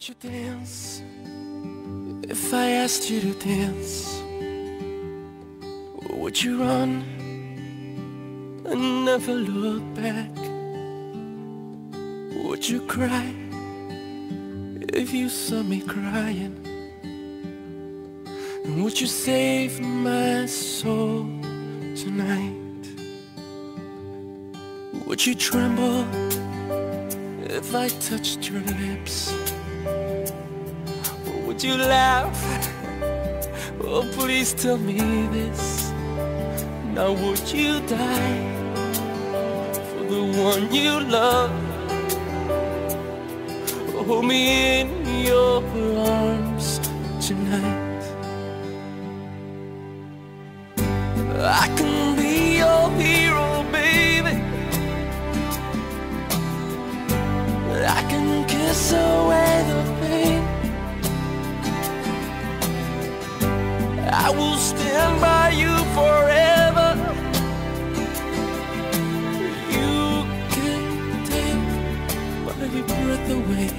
Would you dance if I asked you to dance? Would you run and never look back? Would you cry if you saw me crying? And would you save my soul tonight? Would you tremble if I touched your lips? Or would you laugh? Oh, please tell me this. Now would you die for the one you love? Hold me in your arms tonight. I can be your hero, baby. I can kiss away the pain. I will stand by you forever. You can take my breath away.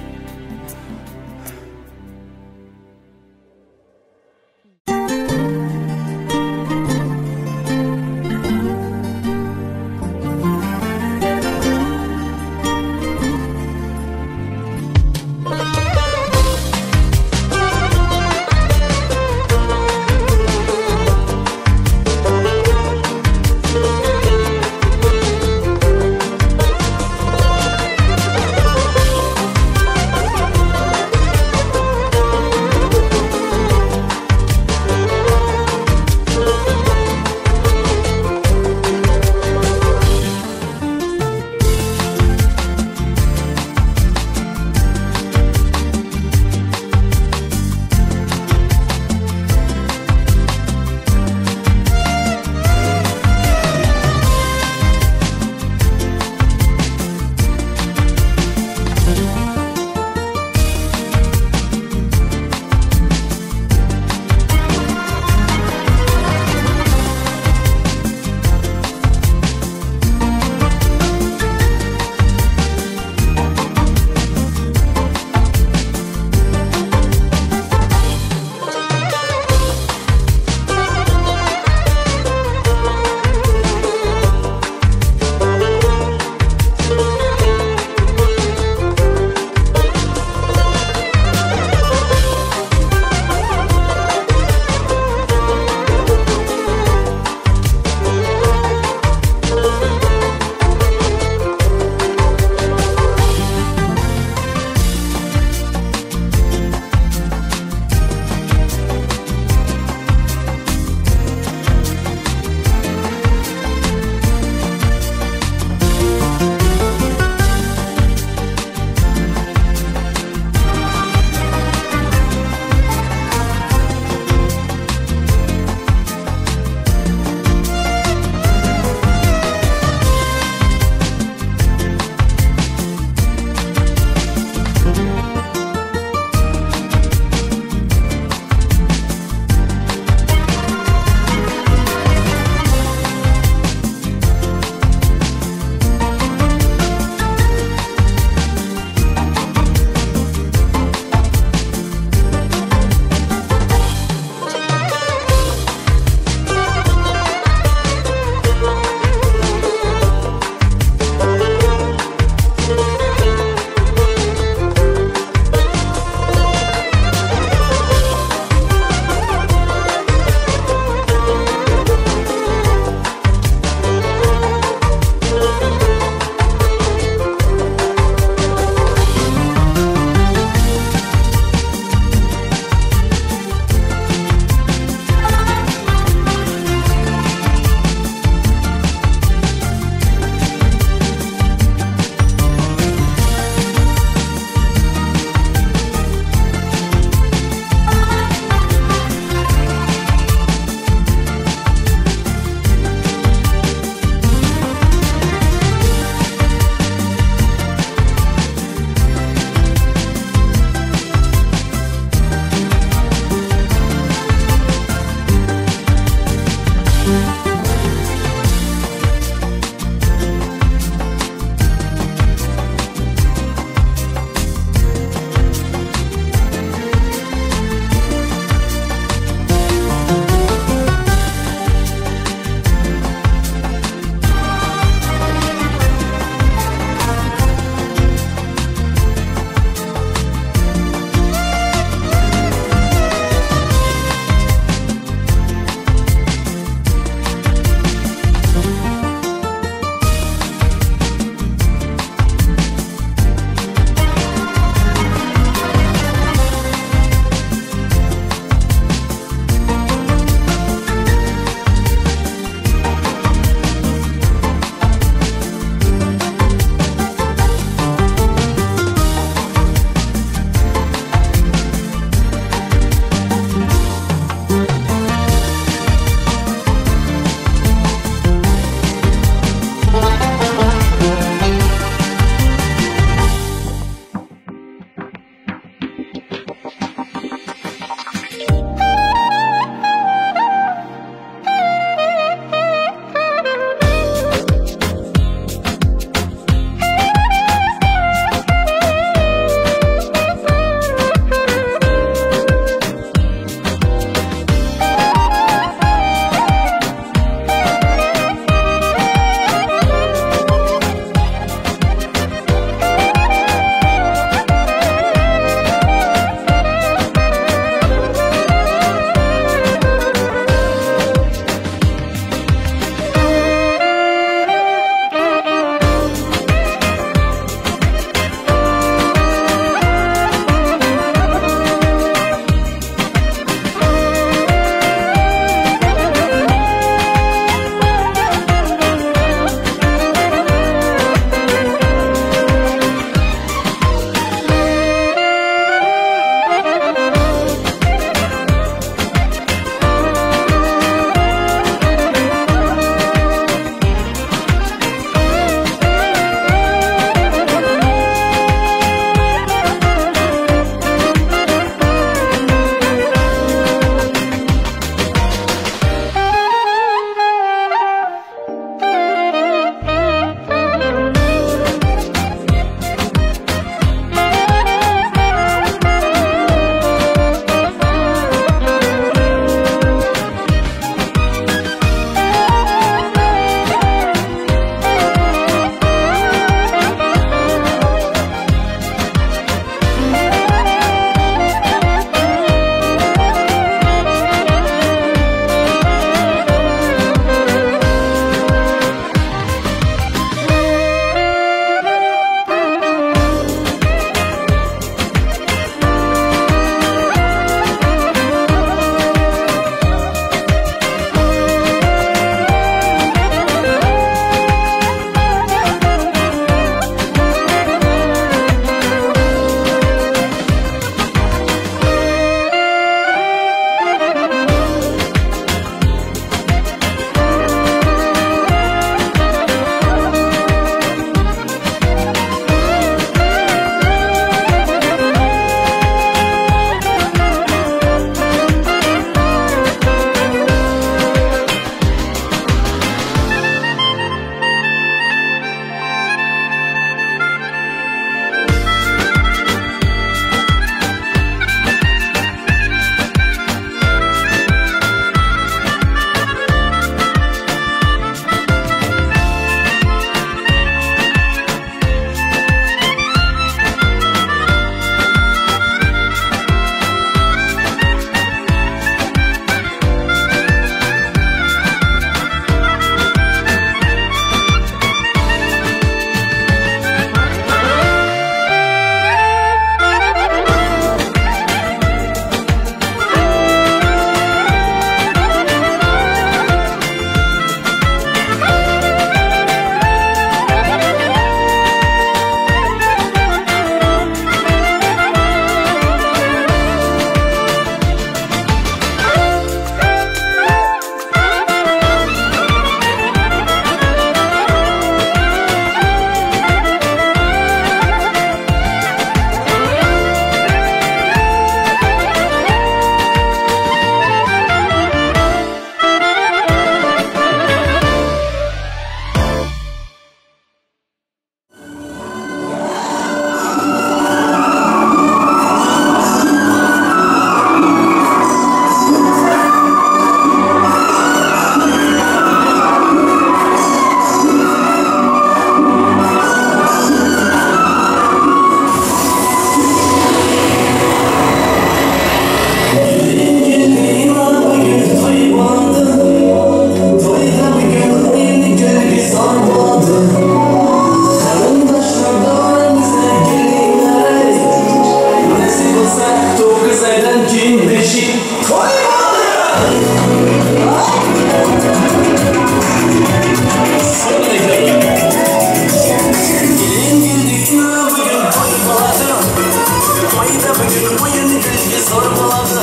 Bugün o'yin kulgi zo'r bo'ladi.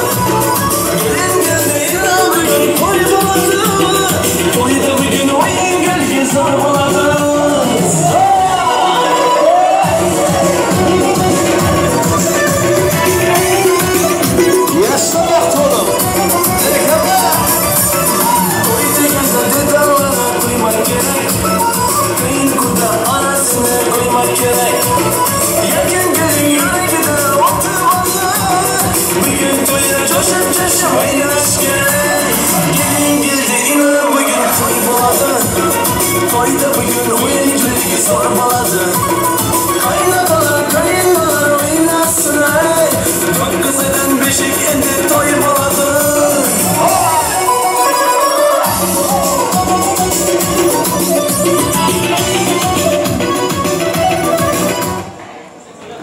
Kelin keldi, inan bugun to'y bo'ladi. To'yda bugun o'yin kulgi zo'r bo'ladi. Yaşa baxt oğlum. To'y deganda detallarni qo'ymak kerak. Qiyin kunda arasini qo'ymak kerak. Yaqin kelin yuragida o'ti bordi. Bugun to'yda jo'shib-jo'shib o'ynash kerak. Kelin keldi, inan bugun to'y bo'ladi. To'yda bugun o'yin kulgi zo'r bo'ladi. Qaynotalar, qaynonalar o'ynasin ey. To'qqizidan beshik endi to'y bo'ladi.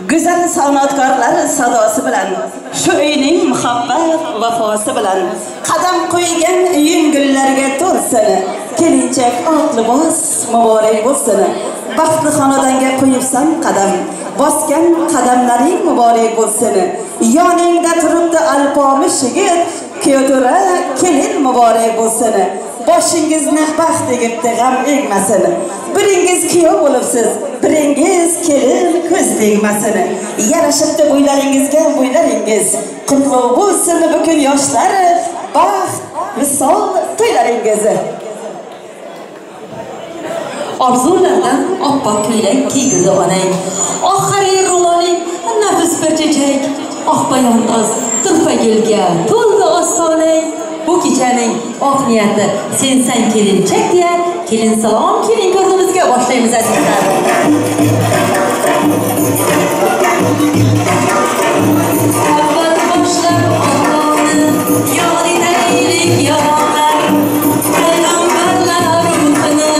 Go'zal san'atkorlar sadosi bilan, shu uyning muhabbat vafosi bilan qadam qo'ygan uying gullarga to'lsin. Kelinchak oq libos muborak bo'lsin. Baxtli xonadonga qo'yibsan qadam, bosgan qadamlaring muborak bo'lsin. Yoningda turibdi alpomish yigit, kuyovto'ra kelin muborak bo'lsin. Boshingizni baxt egibdi, g'am egmasin. Biringiz kuyov bo'libsiz, biringiz kelin, ko'z tegmasin. Yarashibdi bo'ylaringizga bo'ylaringiz. Qutlug' bo'lsin bugun yoshlar, baxt, visol to'ylaringiz. Orzulardan oppoq ko'ylak kiydirdi onang. Oq harir ro'moling nafis bir chechak. Oq poyandoz turfa gulga to'ldi ostonang. Bu kechaning oq niyati sensan kelinchak deya kelin salom kelin ko'zimizga boshlaymiz azizlar. Avval boshlab Allohni yod etaylik yoronlar, payg'ambarlar ruhini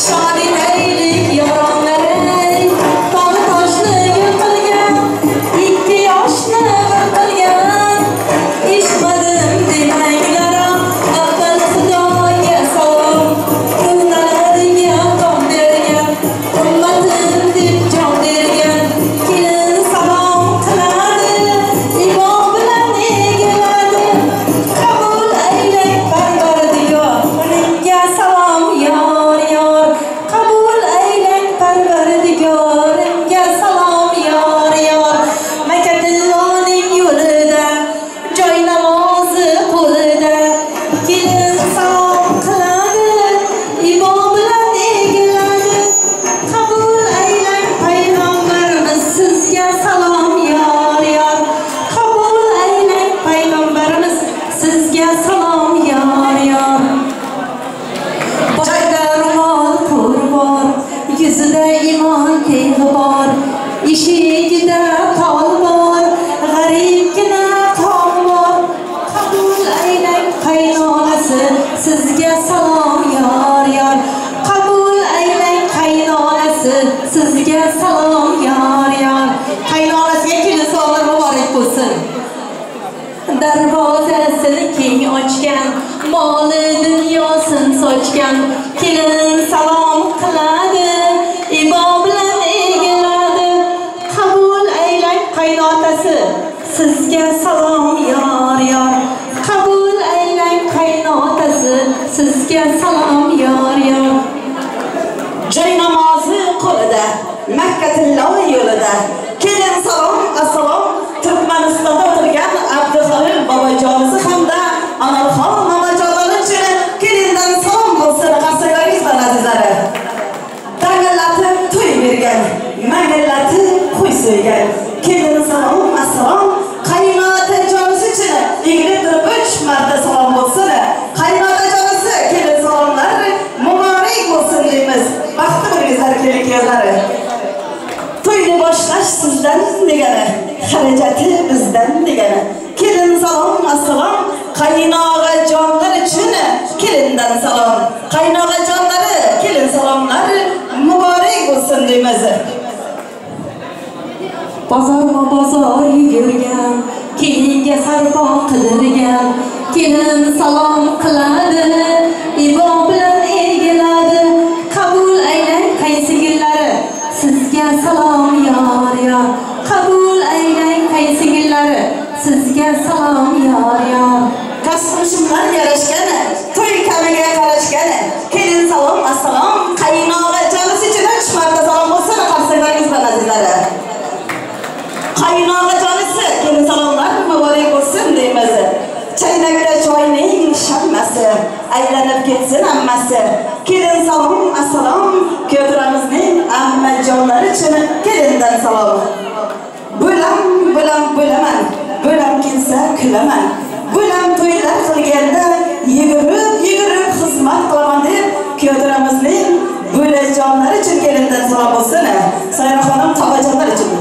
shod etaylik yoronlar. Tog' toshni gul qilgan, ikki yoshni bir qilgan, eshitmadim demanglar, avval Xudoga salom. Turnalarga tom bergan, ummatim deb jon bergan, kelin salom qiladi, ibo bilan egiladi. Qabul aylang Parvardigor, uningga salom yor yor. Qabul aylang Parvardigor, unga salom yor yor. Makkatilloning yo'lida, joy namozi qo'lida, kelin salom qiladi, ibo bilan egiladi. Qabul aylang payg'ambarimiz, sizga salom yor yor. Qabul aylang payg'ambarimiz, sizga salom yor yor. Boshida ro'mol to'r bor, yuzida iymon teg'i bor, eshigida tol bor, g'aribgina tom bor. Qabul aylang qaynonasi, sizga salom yor yor. Qabul aylang qaynonasi, sizga salom yor yor. Qaynonasiga kelin salomlar muborak bo'lsin. Darvozasini keng ochgan, moli dunyosin sochgan, kelin salom qiladi, ibo bilan egiladi. Qabul aylang qaynotasi, sizga salom yor yor. Qabul aylang qaynotasi, sizga salom yor yor. Joy namozi qo'lida, Makkatillo yo'lida, kelin salom assalom. Turkmanistonda o'tirgan Abduhalil bobojonimiz hamda Anarxon mamajonlari uchun kelindan salom bo'lsin. Qarsaklaringiz bilan azizlari. Dangillatib to'y bergan, mangillatib qo'y so'ygan. Kelin salom assalom. Qaynotajonisi uchun egilib turib 3 marta salom bo'lsin. Qaynotajonisi kelin salomlar muborak bo'lsin deymiz. Baxtli bo'lingizlar kelin kuyovlari. To'yni boshlash sizdan degani, xarajati bizdan degani. Kelin salom assalom, qaynog'ajonlar uchun kelindan salom. Qaynog'ajonlari kelin salomlar muborak bo'lsin deymiz. Bozorma bozor yugurgan, kelinga sarpo qidirgan, kelin salom qiladi, ibo bilan egiladi. Qabul aylang qaysingillari, sizga salom yor yor. Qabul aylang qaysingillari. Sizga salom yor yor. Kostyum-shimlar yarashgani, to'y kamiga qarashgani. Kelin salom, assalom, qaynog'a jonisi uchun 3 marta salom bo'lsin, qarsaklaringiz bilan azizlar. Qaynog'a jonisi, kelin salomlar muborak bo'lsin deymiz. Chaynakda choyning shammasi, aylanib ketsin hammasi. Kelin salom, assalom, kuyovturamizning ammajonlari uchun kelindan salom. Bo'lam, bo'lam, bo'laman, bo'lam kelsa kulaman. Bo'lam to'ylar qilganda yugurib, yugurib xizmat qilaman deb kuyovturamizning bo'lajonlari uchun kelindan salom bo'lsin. Sayraxonim tog'ajonlar uchun.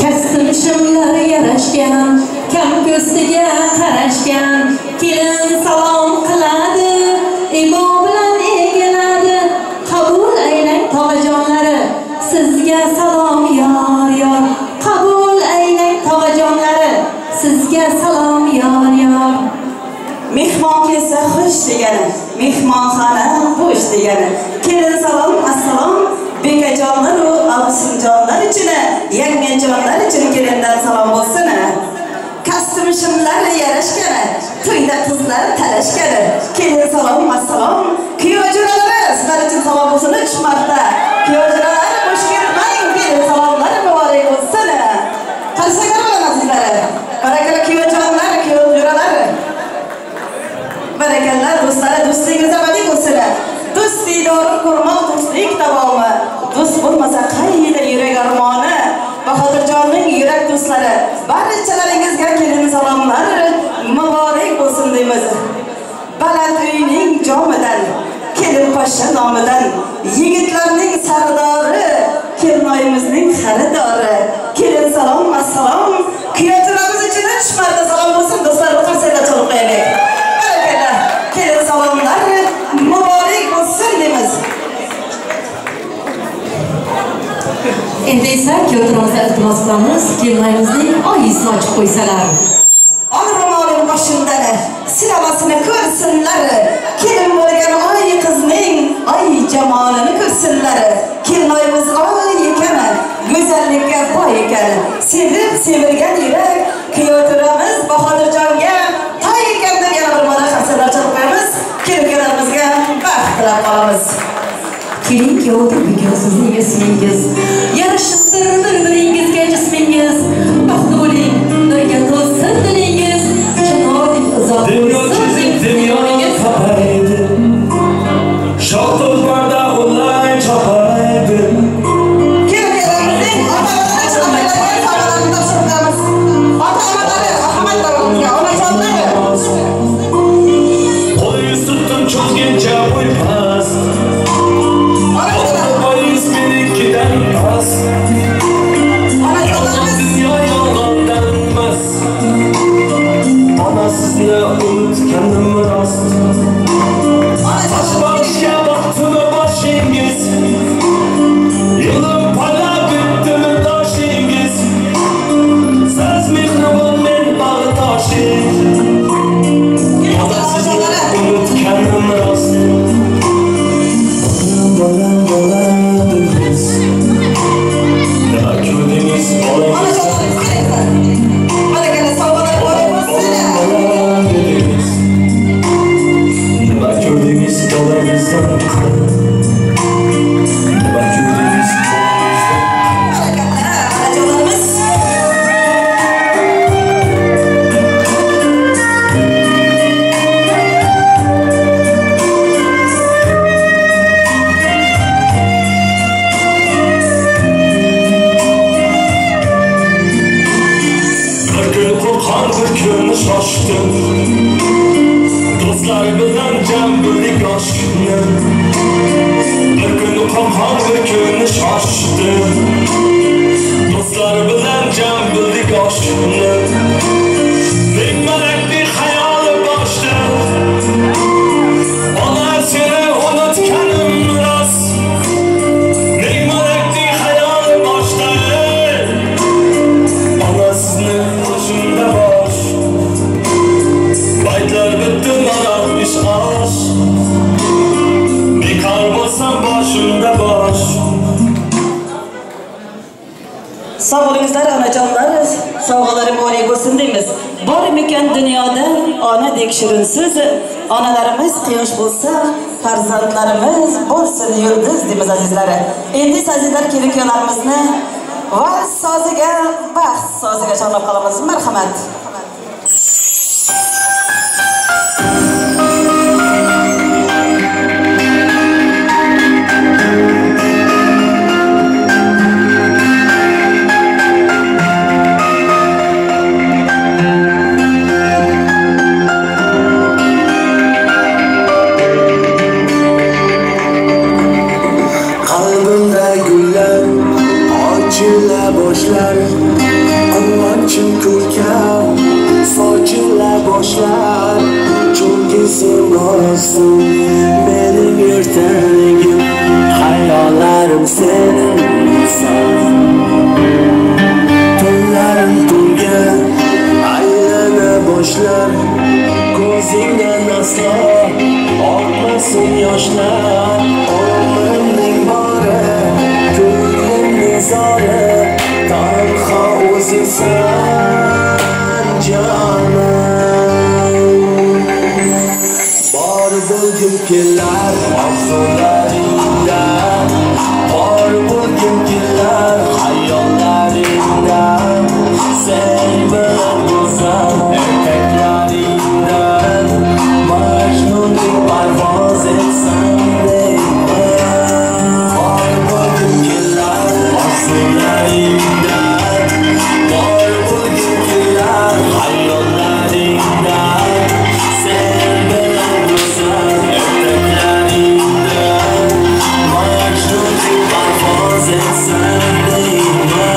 Kostyum shimlar yarashgan, kam ko'ziga qarashgan. Kelin salom qiladi, imo bilan egiladi. Qabul aylang tog'ajonlari, sizga salom yor yor. Qabul aylang tog'ajonlari, sizga salom yor yor. Mehmon kelsa xush degani, mehmonxona bo'sh degani. Kelin salom, assalom, bekajonlar va ovsinjonlar uchun, yangajonlar uchun kelindan salom bo'lsin. Kostyum shimlar yarashgani, to'yda qizlar talashgani. Kelin salom, assalom, kuyov jo'ralari sizlar uchun salom bo'lsin 3 marta. Kuyov jo'ralar bo'sh kelmang, kelin salomlar muborak bo'lsin. Qarsaklar bilan azizlar. Barakalla kuyovjonlar, kuyov jo'ralar. Barakalla do'stlar, do'stligingiz abadiy bo'lsin. Do'st diydori ko'rmoq do'stlik davomi. Do'st bo'lmasa qayda yurak armoni. Bahodirjonning yurak do'stlari, barchalaringizga kelin salomlar muborak bo'lsin deymiz. Baland uyning jomidan, kelin poshsha nomidan, yigitlarning sardori, kelinoyimizning xaridori. Kelin salom, assalom, kuyovturamiz uchun 3 marta salom bo'lsin do'stlar, qarsaklar chalib qo'yaylik. Barakalla, kelin salomlar muborak bo'lsin deymiz. Endi esa kuyovturamizga iltimos qilamiz, kelinoyimizning oyisini ochib qo'ysalar. Ol ro'molim boshimdan, silavasini ko'rsinlar. Kelin bo'lgan oy qizning oy jamolini ko'rsinlar. Kelinoyimiz oy ekan, go'zallikka boy ekan. Sevib sevilgan yurak kuyovturamiz Bahodirjonga toy ekan deb yana bir marta qarsaklar chalib qo'yamiz. Kelin-kuyovlarimizga baxt tilab qolamiz. Keling kuyovtur bugun sizning ismingiz, yarashibdir bir-biringizga jismingiz. Baxtli bo'ling, birga to'lsin dilingiz, chinordek uzoq bo'lsin dunyoingiz. Shoh-tulparda ulay chopaydi. Kelin-kuyovlarimizning ota-onalari uchun sovg'alarni topshirib qo'yamiz. Ota-onalari, rahmat ularga, onajonlari. Qo'l yuz tutdim cho'zguncha bo'y past. Sizni unutganim rost. Boshga boqdimi boshingiz, yo'lim polab bitdimi toshingiz. Siz mehribon, men bag'ritoshing. Sizni unutganim rost. Bolam, bolam, dedingiz. Nima ko'rdingiz bolangiz? Nima ko'rdingiz bolangizdan? Nima ko'rdingiz bolangizdan? Barakalla, Bir kun qo'rqon, bir kun shoshdim. Do'stlar bilan jam bo'ldik oshni. Bir kun qo'rqon, bir kun shoshdim. Do'stlar bilan jam bo'ldik oshni. Ming malakli xayoli boshda. Ona seni unutganim rost. Ming malakli xayoli boshda. Ona sizni qo'shimda bosh. Baytlar bitdi, maroq ish osh. Bekor bo'lsam boshimda bosh. Sog' bo'lingizlar. Onajonlar sovg'alari muborak bo'lsin deymiz. Bormikan dunyoda onadek shirin so'z, onalarimiz quyosh bo'lsa, farzandlarimiz bo'lsin yulduz deymiz azizlar. Endi azizlar kelin-kuyovlarimizni vals soziga, baxt soziga chorlab qolamiz. Marhamat. Boshlar quvonchim ko'rkam sochila boshlar, chunki sen borsan mening ertagim, xayollarim sensan. Tunlarim tunga aylana boshlar, ko'zingdan aslo oqmasin yoshlar. Umrimning bori, ko'nglimning zori, tanho o'zingsan jonim. Bor bo'lgim kelar orzularingda, bor bo'lgim kelar xayollaringda, sen bilan go'zal ertaklaringda Majnundek parvoz etsam deyman. Bor bo'lgim kelar orzularingda, bor bo'lgim kelar xayollaringda, sen bilan go'zal ertaklaringda Majnundek parvoz etsam deyman.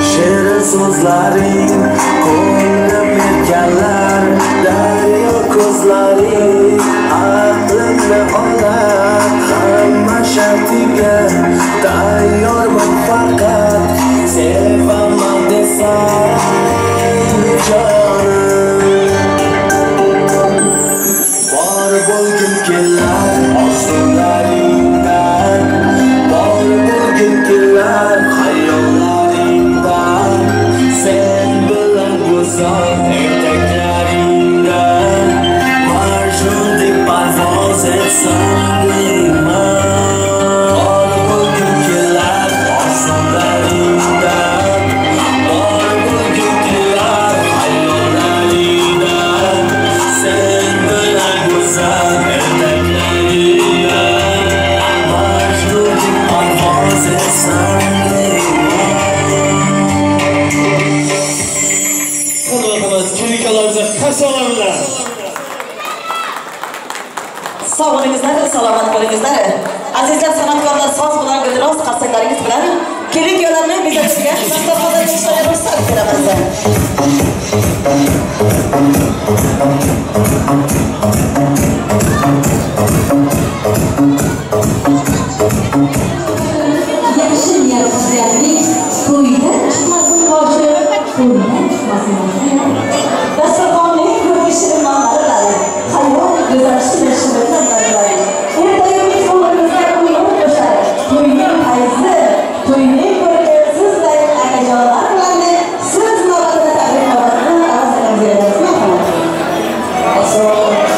Shirin so'zlaring ko'nglim erkalar, daryo ko'zlaring aqlimni olar. Hamma shartiga tayyorman, faqat sevaman desang jonim. Bor bo'lgim kelar orzularingda, bor bo'lgim kelar xayollaringda, sen bilan go'zal ertaklaringda Majnundek parvoz etsam deyman. Bor bo'lgim kelar orzularingda, bor bo'lgim kelar xayollaringda, sen bilan go'zal ertaklaringda Majnundek parvoz etsam deyman. Sog' bo'lingizlar, salomat bo'lingizlar. Azizlar san'atkorlar, soz bilan gulroz qarsaklaringiz bilan kelin-kuyovlarni bezatishga dasturxonda chiqishga ruxsat beramiz. Yaxshi niyat qilganlik to'ydan chiqmasin boshi, to'ydan chiqmasin boshi. Dasturxonning ko'rki shirin nonlari bilan, hayot go'zal shirin shirinlari bilan, ertaga umrimizga o'ynab qo'shar. To'yning fayzi, to'yning ko'rki sizday akajonlar bilan so'z navbatini tabrik navbatini Avaz akamizga beramiz. Marhamat. Assalomu alaykum.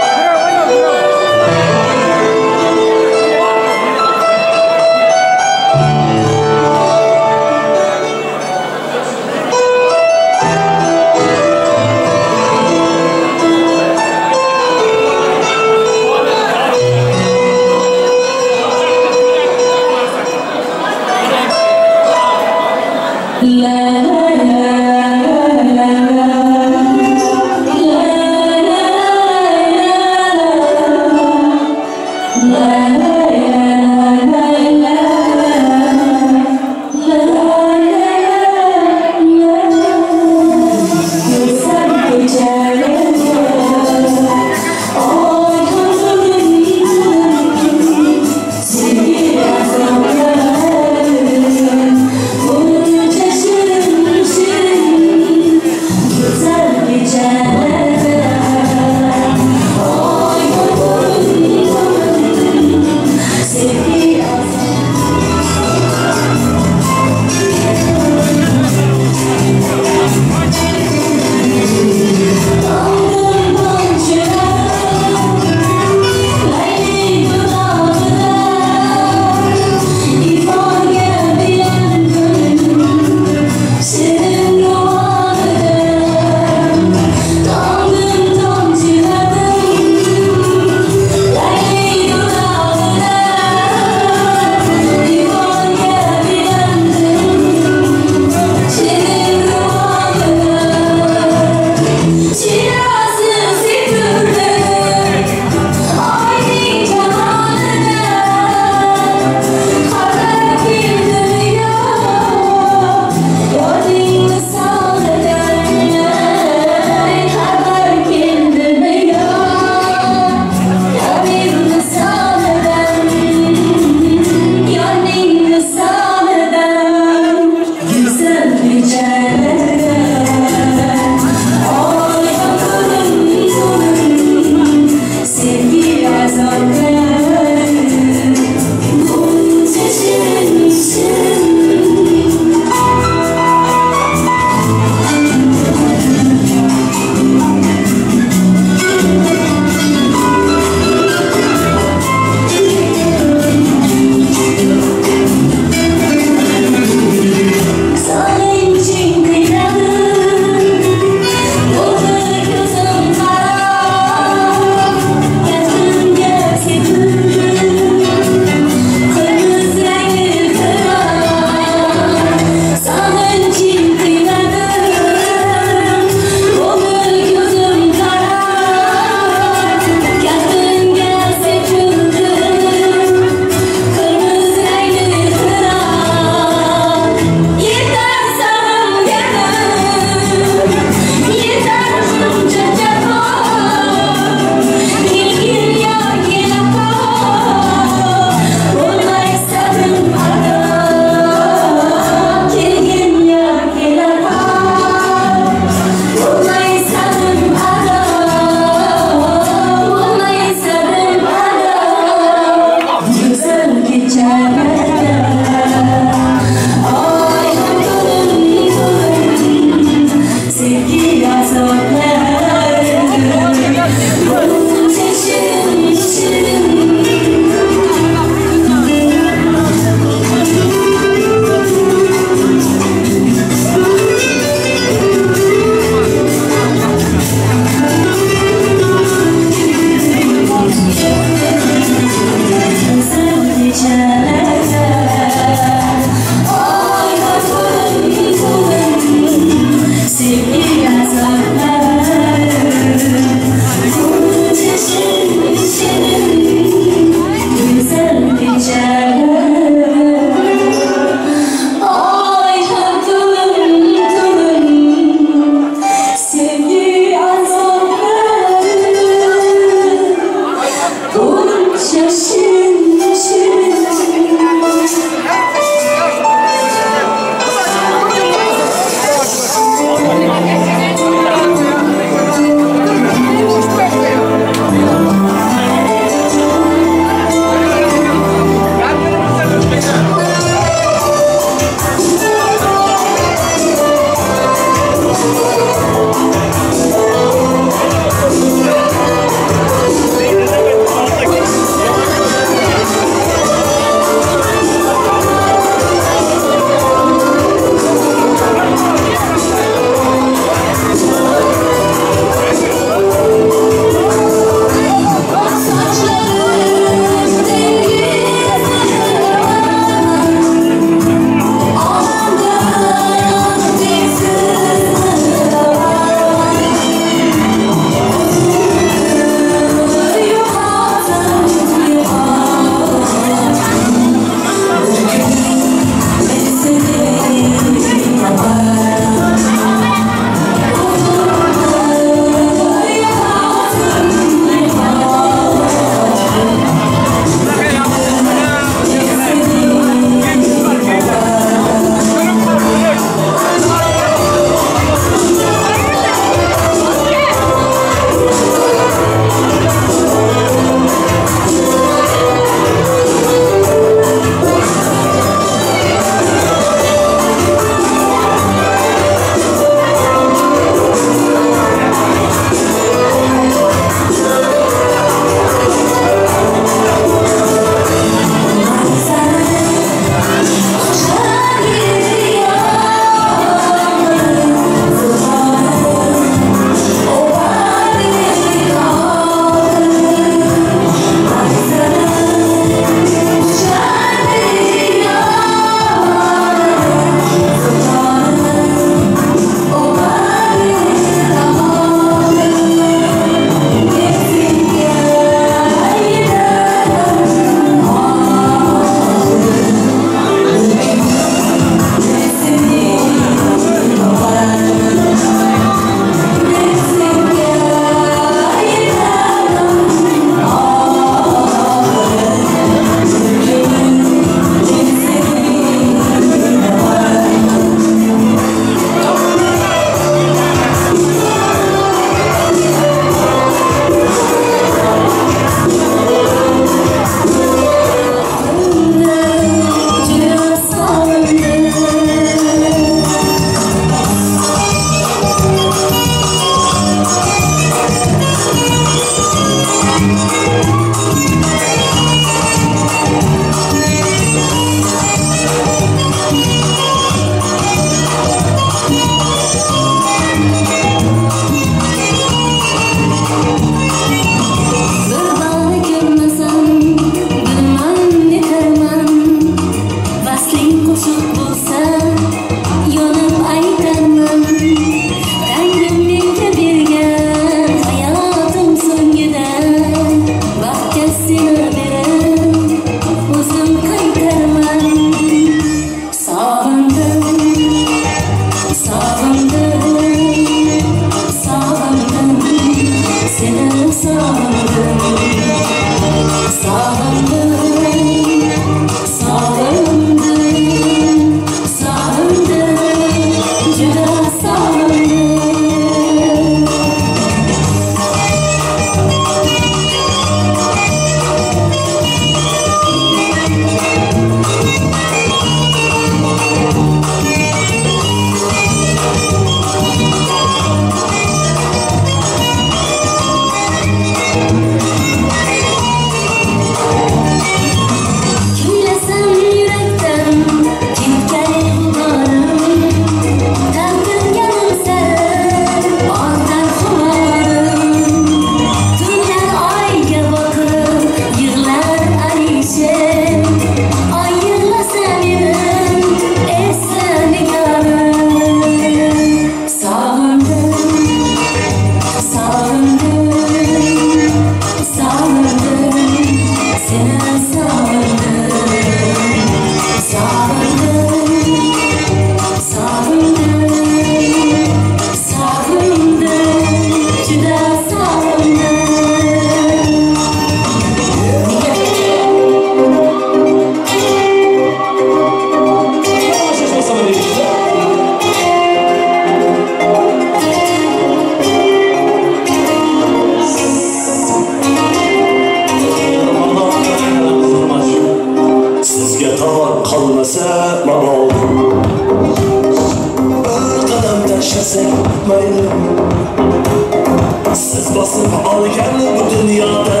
Dunyoda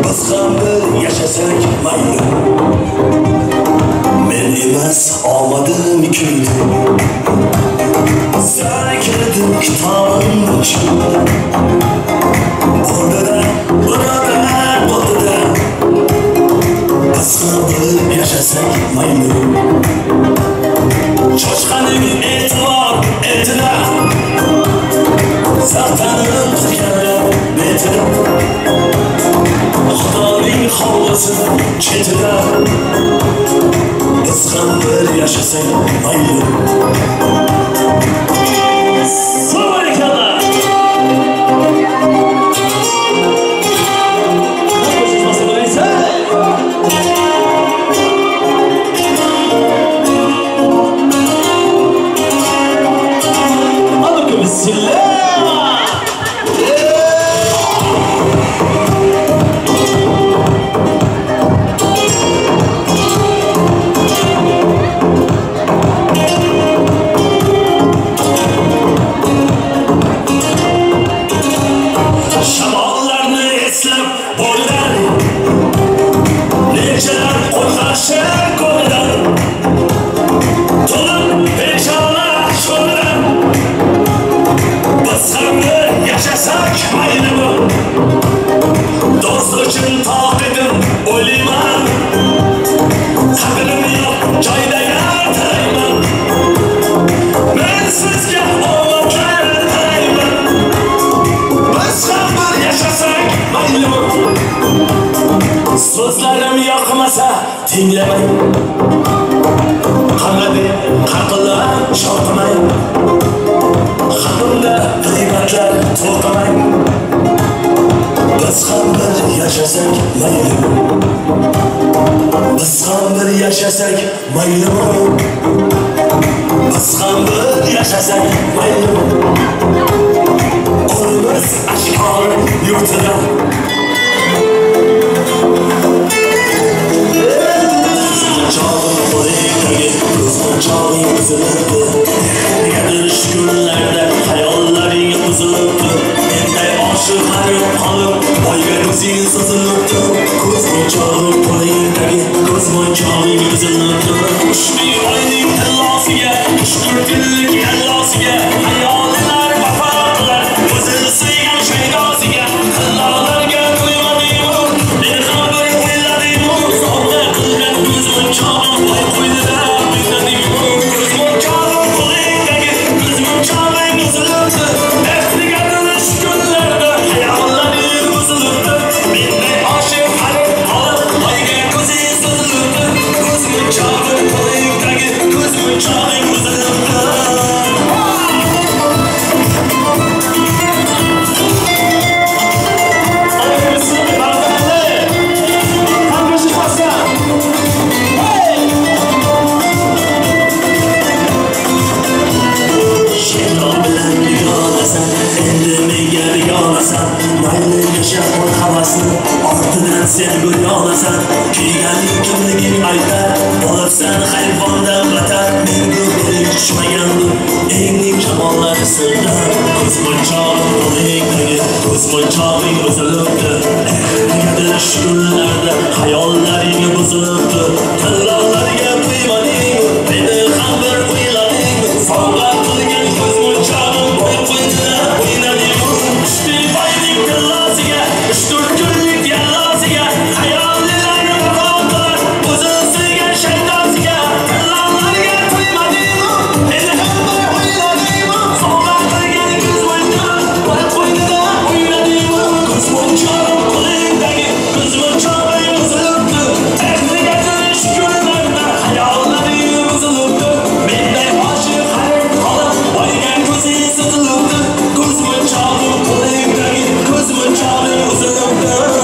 biz ham bir yashasak mayli. Men emas omadim kuldi, sen kirdin kitobim ochildi. Bo'ldi-da, birodar, bo'ldi-da, biz ham bir yashasak mayli. Cho'chqaning e'tibor etida, zartanib turganlar betida, Xudoning hovlisi chetida, biz ham bir yashasak mayli. So'zlarim yoqmasa tinglamang, qanday qaqilab chopmang, haqimda g'iybatlar to'qimang. Biz ham bir yashasak maylimi, biz ham bir yashasak maylimi, biz ham bir yashasak maylimi. Qo'limiz ashkor yurtida. Ko'zmunchog'ing uzilibdi, negadir shu kunlarda xayollaring buzilibdi. Menday oshiq g'arib qolib, boyga ko'zing suzilibdi. Ko'zmunchog'ing qo'lingdagi ko'zmunchog'ing uzilibdi. Ushbu oyning tillosiga, ushbu kunlik yallosiga, xayolilar vafo qilar o'zi suygan shaydosiga. Tillolarga to'ymadingmi, meni ham bir o'yladingmi? Sovg'a qilgan ko'zmunchog'im boy qo'ynida. Ortidan sen gul olasan, kiyganing kimliging aytar, olibsan hayvondan batar. Menga beling tushmagandim engning jamollari sirdan. Ko'zmunchog'im qo'lingdagi ko'zmunchog'ing uzilibdi. Negadir shu kunlarda xayollaring buzilibdi. Tillolarga to'ymading, meni ham bir o'ylading. Sovg'a qilgan ko'zmunchog'im boy qo'ynida o'ynading. Ushbu boyning tillosiga, uch-to'rt kunlik yallosiga, xayollarni vafo qilar o'zi suygan shaydosiga. Tillolarga to'ymadingmi, meni ham bir o'yladingmi? Sovg'a qilgan ko'zmunchog'im boy qo'ynida o'ynadingmi? Ko'zmunchog'im qo'lingdagi ko'zmunchog'ing uzilibdi. Negadir shu kunlarda xayollaring buzilibdi. Menday oshiq g'arib qolib, boyga ko'zing sutilibdi. Ko'zmunchog'im qo'lingdagi ko'zmunchog'ing uzilibdi.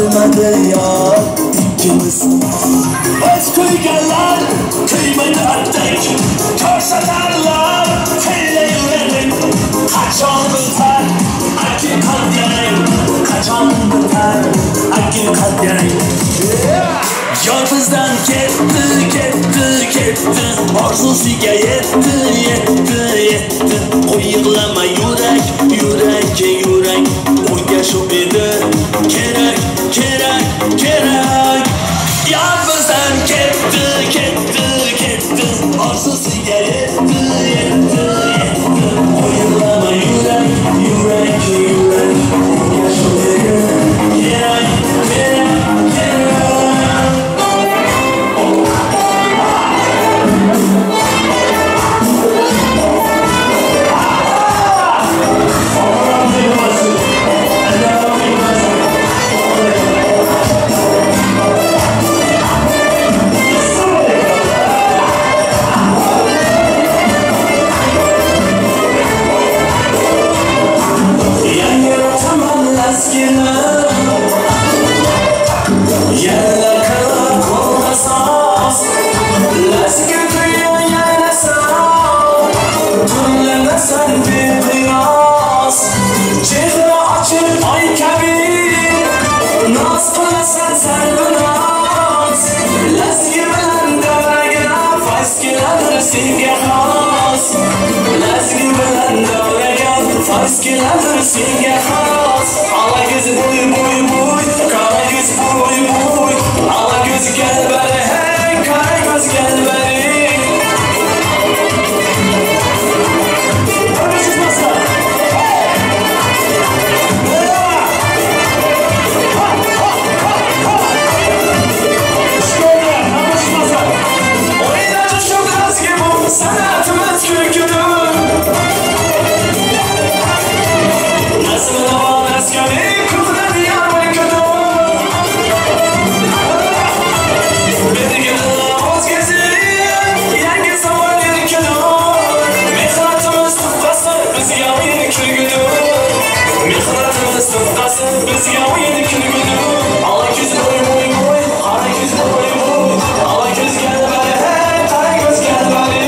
Bilmadi yor ikkimiz. Biz kuyganlar kuymaydi attak, ko'rsatarlar kuylayverdik. Qachon bitar haqiqat yarang, qachon bitar haqiqat yarang. Yor bizdan ketdi, ketdi, ketdi, orzusiga yetdi, yetdi, yetdi. Qo'y yig'lama yurak, yurak, yurak, unga shu edi kerak, kerak, kerak. Yor bizdan ketdi, ketdi, ketdi, orzusiga yetdi, yetdi, yetdi. Qo'y yig'lama yurak, yurak, yurak, unga shu edi kerak, kerak, kerak. Senga xos, ala ko'z bo'y bo'y bo'y, qora ko'z bo'y bo'y, ala ko'z gel bari, hey, qora ko'z gel bari. O'ynachi shu qizga bu san'atimiz ko'kidir. Bizga o'yin kulgudir. Ala ko'z bo'y bo'y bo'y, qora ko'z bo'y bo'y, ala ko'z gel bari, hey, qora ko'z gel bari.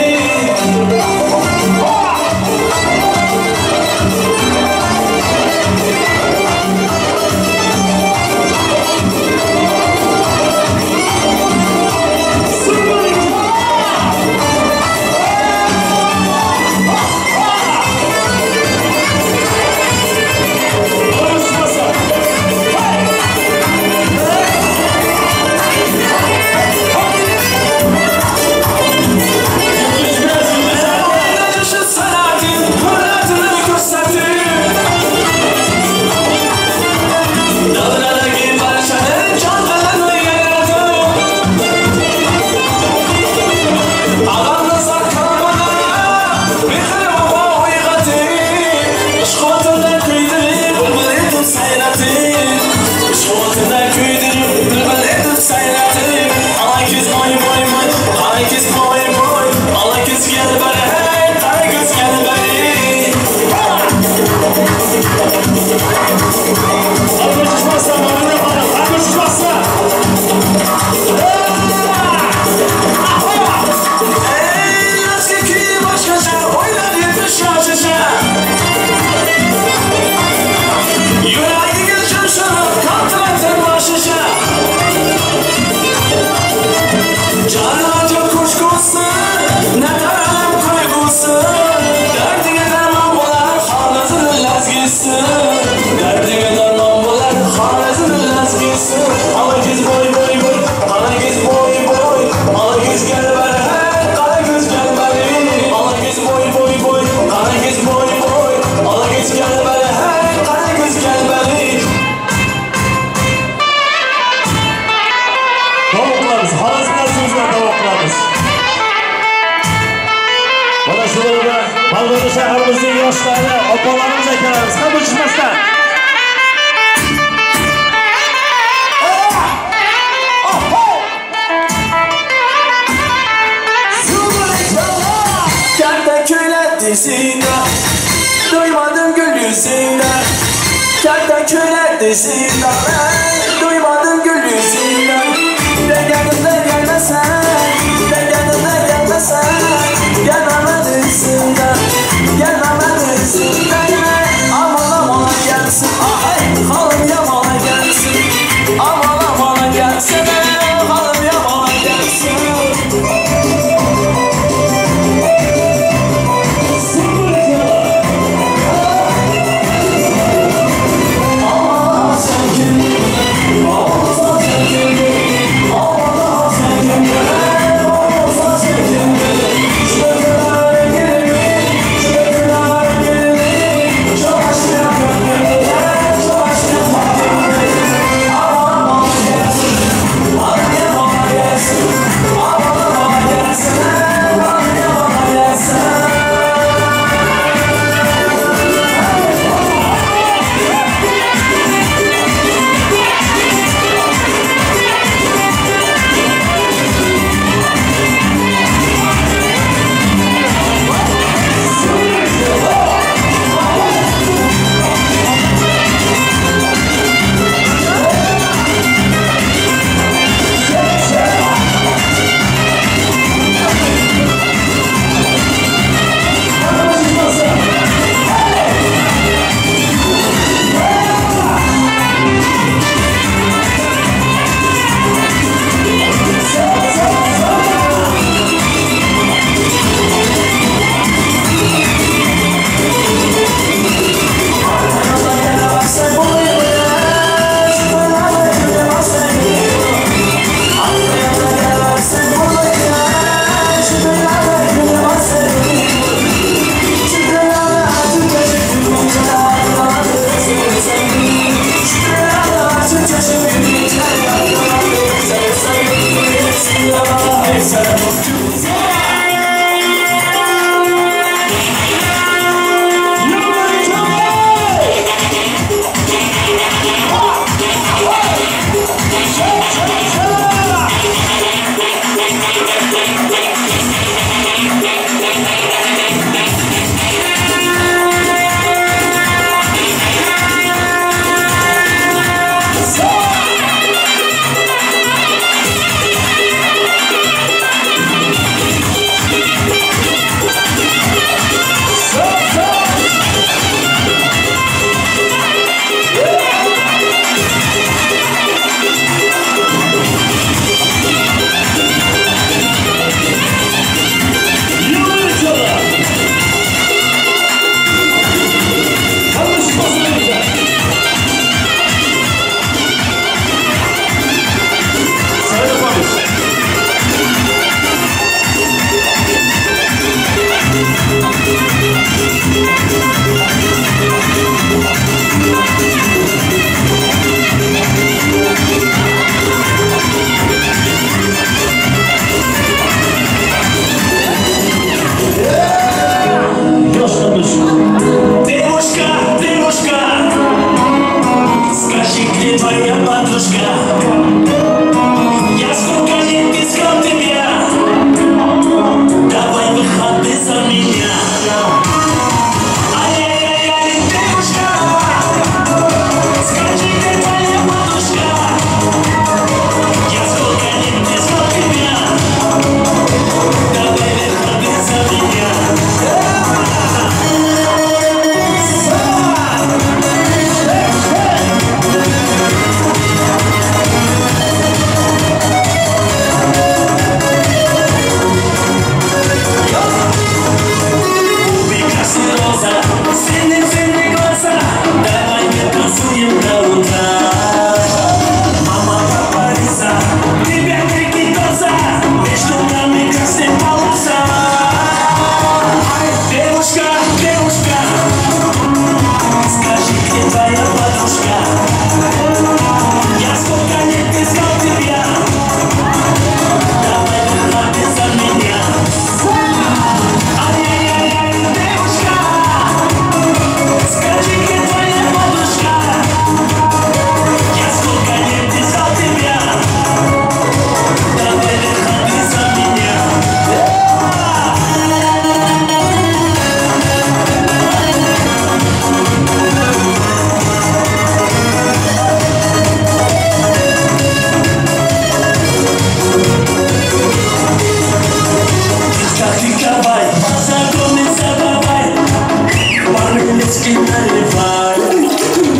Shahrimizning yoshlari, opalarimiz, akalarimiz ham uchmasdan. Katta ko'ylak dizingda, duymadim gül yüzüngda. Katta ko'ylak dizingda, duymadim. Девушка, девушка, скажи, где твоя подружка? Я сколько лет искал тебя, давай выходи за меня. Ай-яй-яй-яй, девушка, скажи, где твоя подружка? Я сколько лет искал тебя, давай выходи за меня. Синие-синие глаза, давай мы танцуем до утра. Мама, папа, Лиза, тебя крики глаза, между нами красная полоса. Девушка, девушка, скажи, где твоя подружка? Я сколько лет искал тебя, давай выходи за меня. Ай-яй-яй-яй, девушка, скажи, где твоя подружка? Я сколько лет искал тебя, давай выходи за меня. Тихо-тихо, познакомиться давай, по-румынски наливай,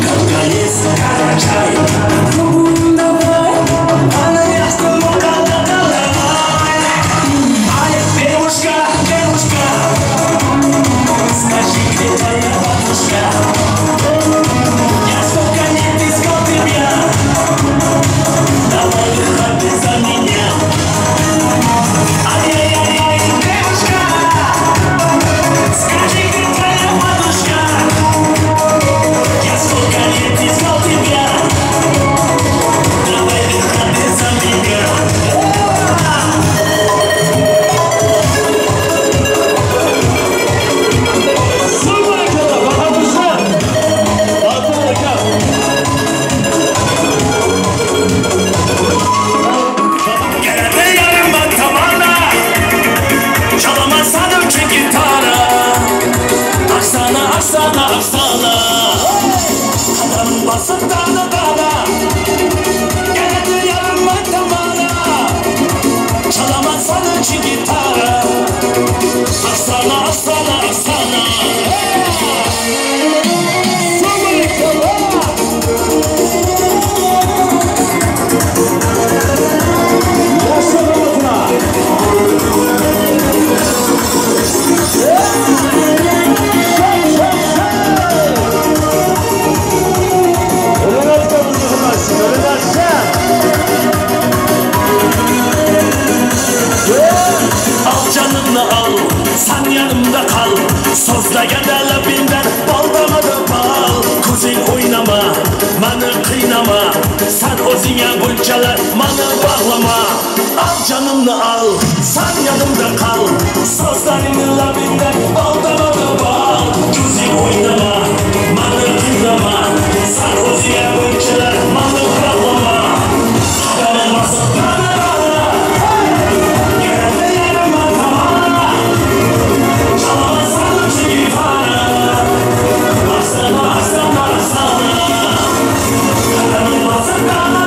когда есть карачай, попробуем давай, а на ясном давай. Ай, девушка, девушка, скажи, где твоя подружка? Я сколько лет искал тебя, давай выходи за меня. Ай-яй-яй-яй, девушка, скажи, где твоя подружка? Я сколько лет искал тебя, давай выходи за меня. Aksana, aksana, kadam basıp dana dana, geldi yarıma tamana, çalamazsan için gitara. Aksana, aksana, aksana. Al canını al, sen yanımda kal. Sözlegen lebinden bal damada bal. Kuzin oynama, beni kıynama. Sen o'zingga bunchalar mani bog'lama. Al canımni al, san yanımda qal. So'zlaringni labingda aldamadi bal. Ko'zing o'ynama, mani qiynama. San o'ziga bunchalar mani bog'lama. Qadamim bosib mana, keldi yarima tamana. Chalaman sani gitara. Baksana, baksana, baksana. Qadamim bosib mana.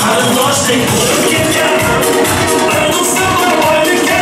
Qarindoshlik bo'lib ketgan, bir do'stim bor boylikka.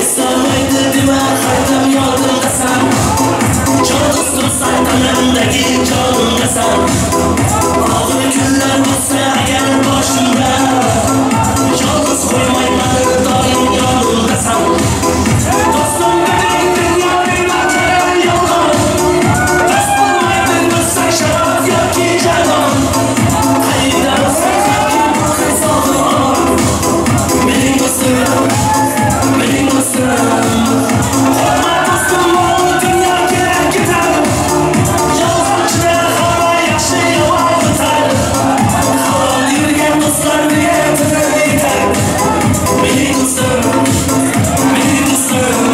Eslamaydi dema qaytam yodimdasan. Jon do'stimsan, tanamdagi jonimdasan. Og'ir kunlar bo'lsa agar boshimda, yolg'iz qo'ymayman doim yonimdasan. Do'stim deding dunyoning barchasi yolg'on. Do'st bo'lmaydi do'stsan sharob yoki jalon. Qayda bo'lsang ham sog' omon. Mening do'stim, mening do'stim. Qo'rqma do'stim, mol dunyo kelar ketar. Yolg'onchida hamma yaxshi yomon o'tar. Halol yurgan do'stlar birga tinib yetar. Mening do'stim, mening do'stim.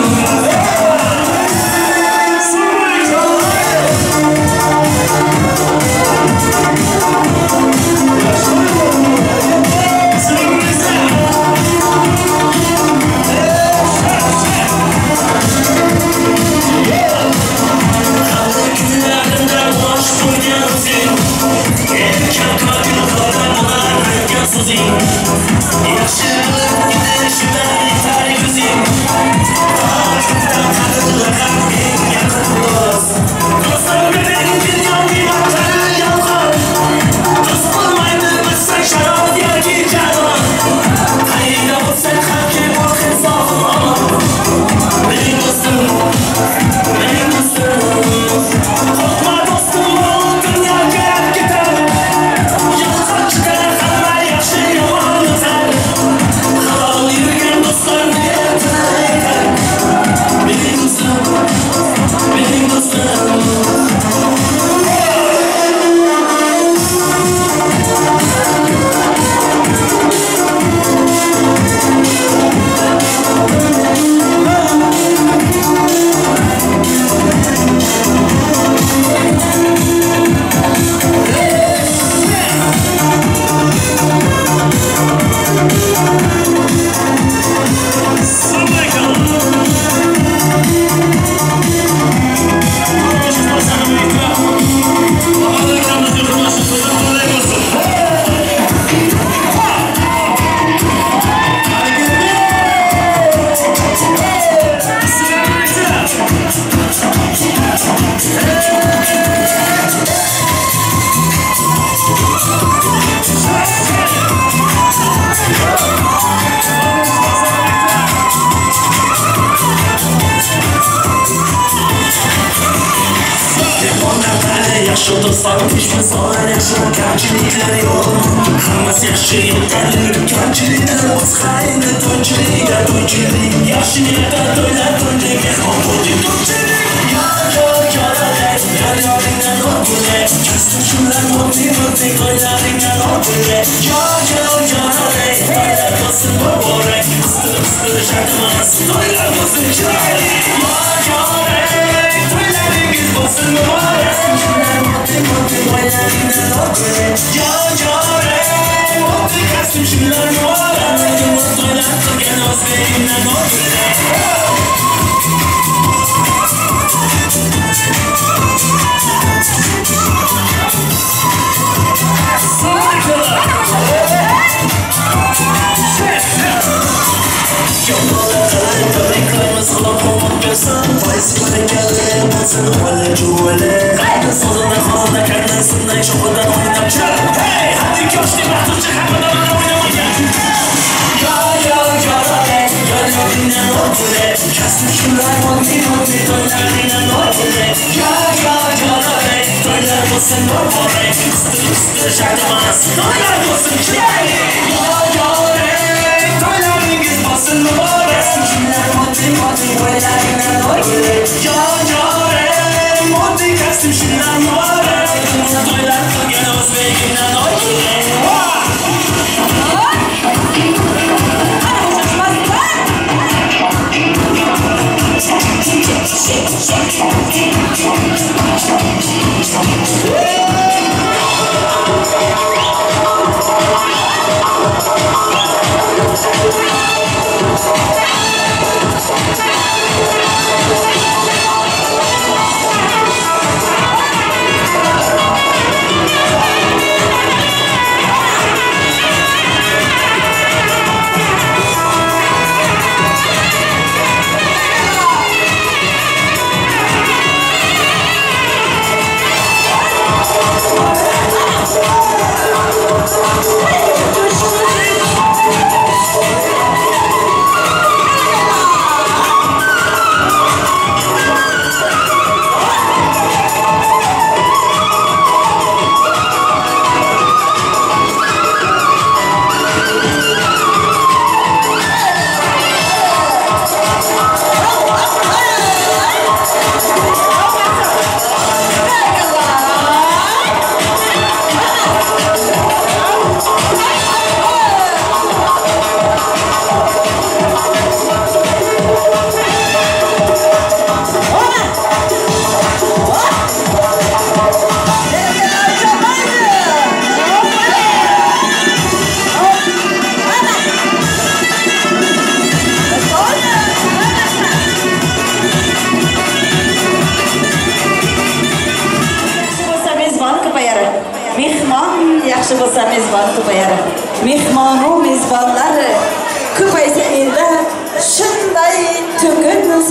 Shake, shake.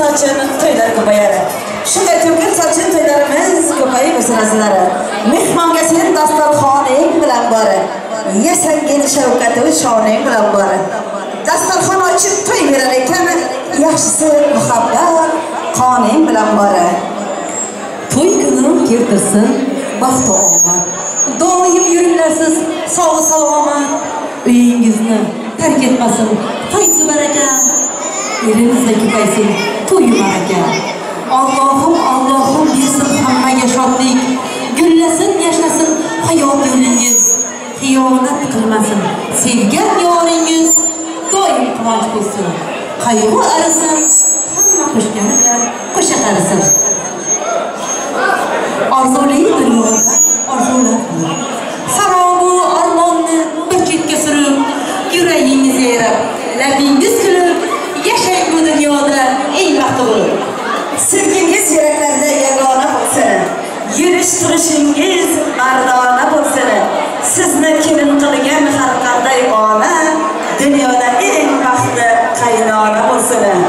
sochin to'ylar ko'payadi. Shunday to'kin sochin to'ylarimiz ko'payib o'sin azizlari. Mehmonga sen dasturxoning bilan bori, yasangin shavkati shoning bilan bori. Dasturxon ochib to'y berar ekan, yaxshisi muhabbat qoning bilan bori. To'y kuni keltirsin baxt va omad. Doim yuringlarsiz sog' salomat. Uyingizni tark etmasin fayz baraka. Elimizda ko'paysin to'y baraka. Allohim Allohim bersin hammaga shodlik. Gullasin, yashnasin hayot yo'lingiz. Xiyonat qilmasin sevgan yoringiz. Doim quvonch bo'lsin, qayg'u arisin, hamma qo'shgani bilan qo'sha qarisin. Orzuli dunyoda orzular qilib, sarobu armonni bir chetga surib, yuragingiz yayrab, labingiz kulib, yashang bu dunyoda eng baxtli bo'lib. Sevgingiz yuraklarda yagona bo'lsin, yurish turishingiz mardona bo'lsin. Sizni kelin qilgan har qanday ona dunyoda eng baxtli qaynona bo'lsin.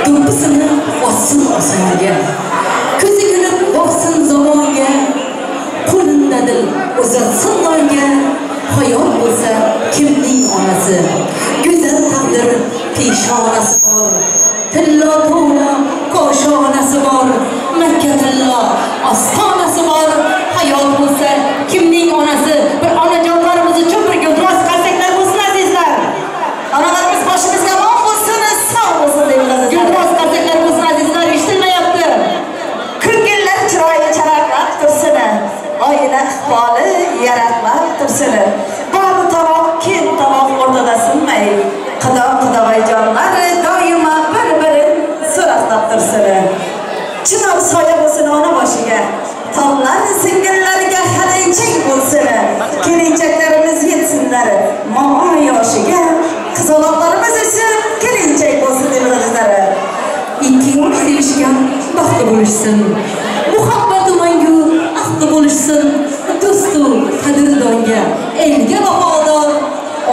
Do'ppisini otsin osmonga, ko'zi kulib boqsin zamonga, qo'linda dil uzatsin nonga. Hayot bo'lsa kimning onasi, go'zal taqdir peshonasi bor, tillo to'la koshonasi bor, Makka tillo ostonasi bor. Hayot bo'lsa kimning onasi. Bir onajonlarimiz uchun bir guldiroz qarsaklar bo'lsin azizlar. Onalarimiz boshimizga omon bo'lsin, sog' bo'lsin deymiz azizlar. Guldiroz qarsaklar bo'lsin azizlar, eshitilmayapti. Ko'ngillar chiroyi charaqlab tursin, oila iqboli yaraqlab tursin. Bari tovoq, kel tovoq o'rtada sinmay, qido qidag'ayjonlar doimo bir-birini so'roqlab tursin. Chinor soya bo'lsin ona boshiga, tog'lar singillariga halaychak bo'lsin. Kelinchaklarimiz yetsinlar momo yoshiga, qizaloqlarimiz esa kelinchak bo'lsin deymiz azizlar. Ikki yosh sevishgan baxtli bo'lishsin, muhabbatu mangu ahdi bo'lishsin. Do'stu qadrdonga, elga vafodor,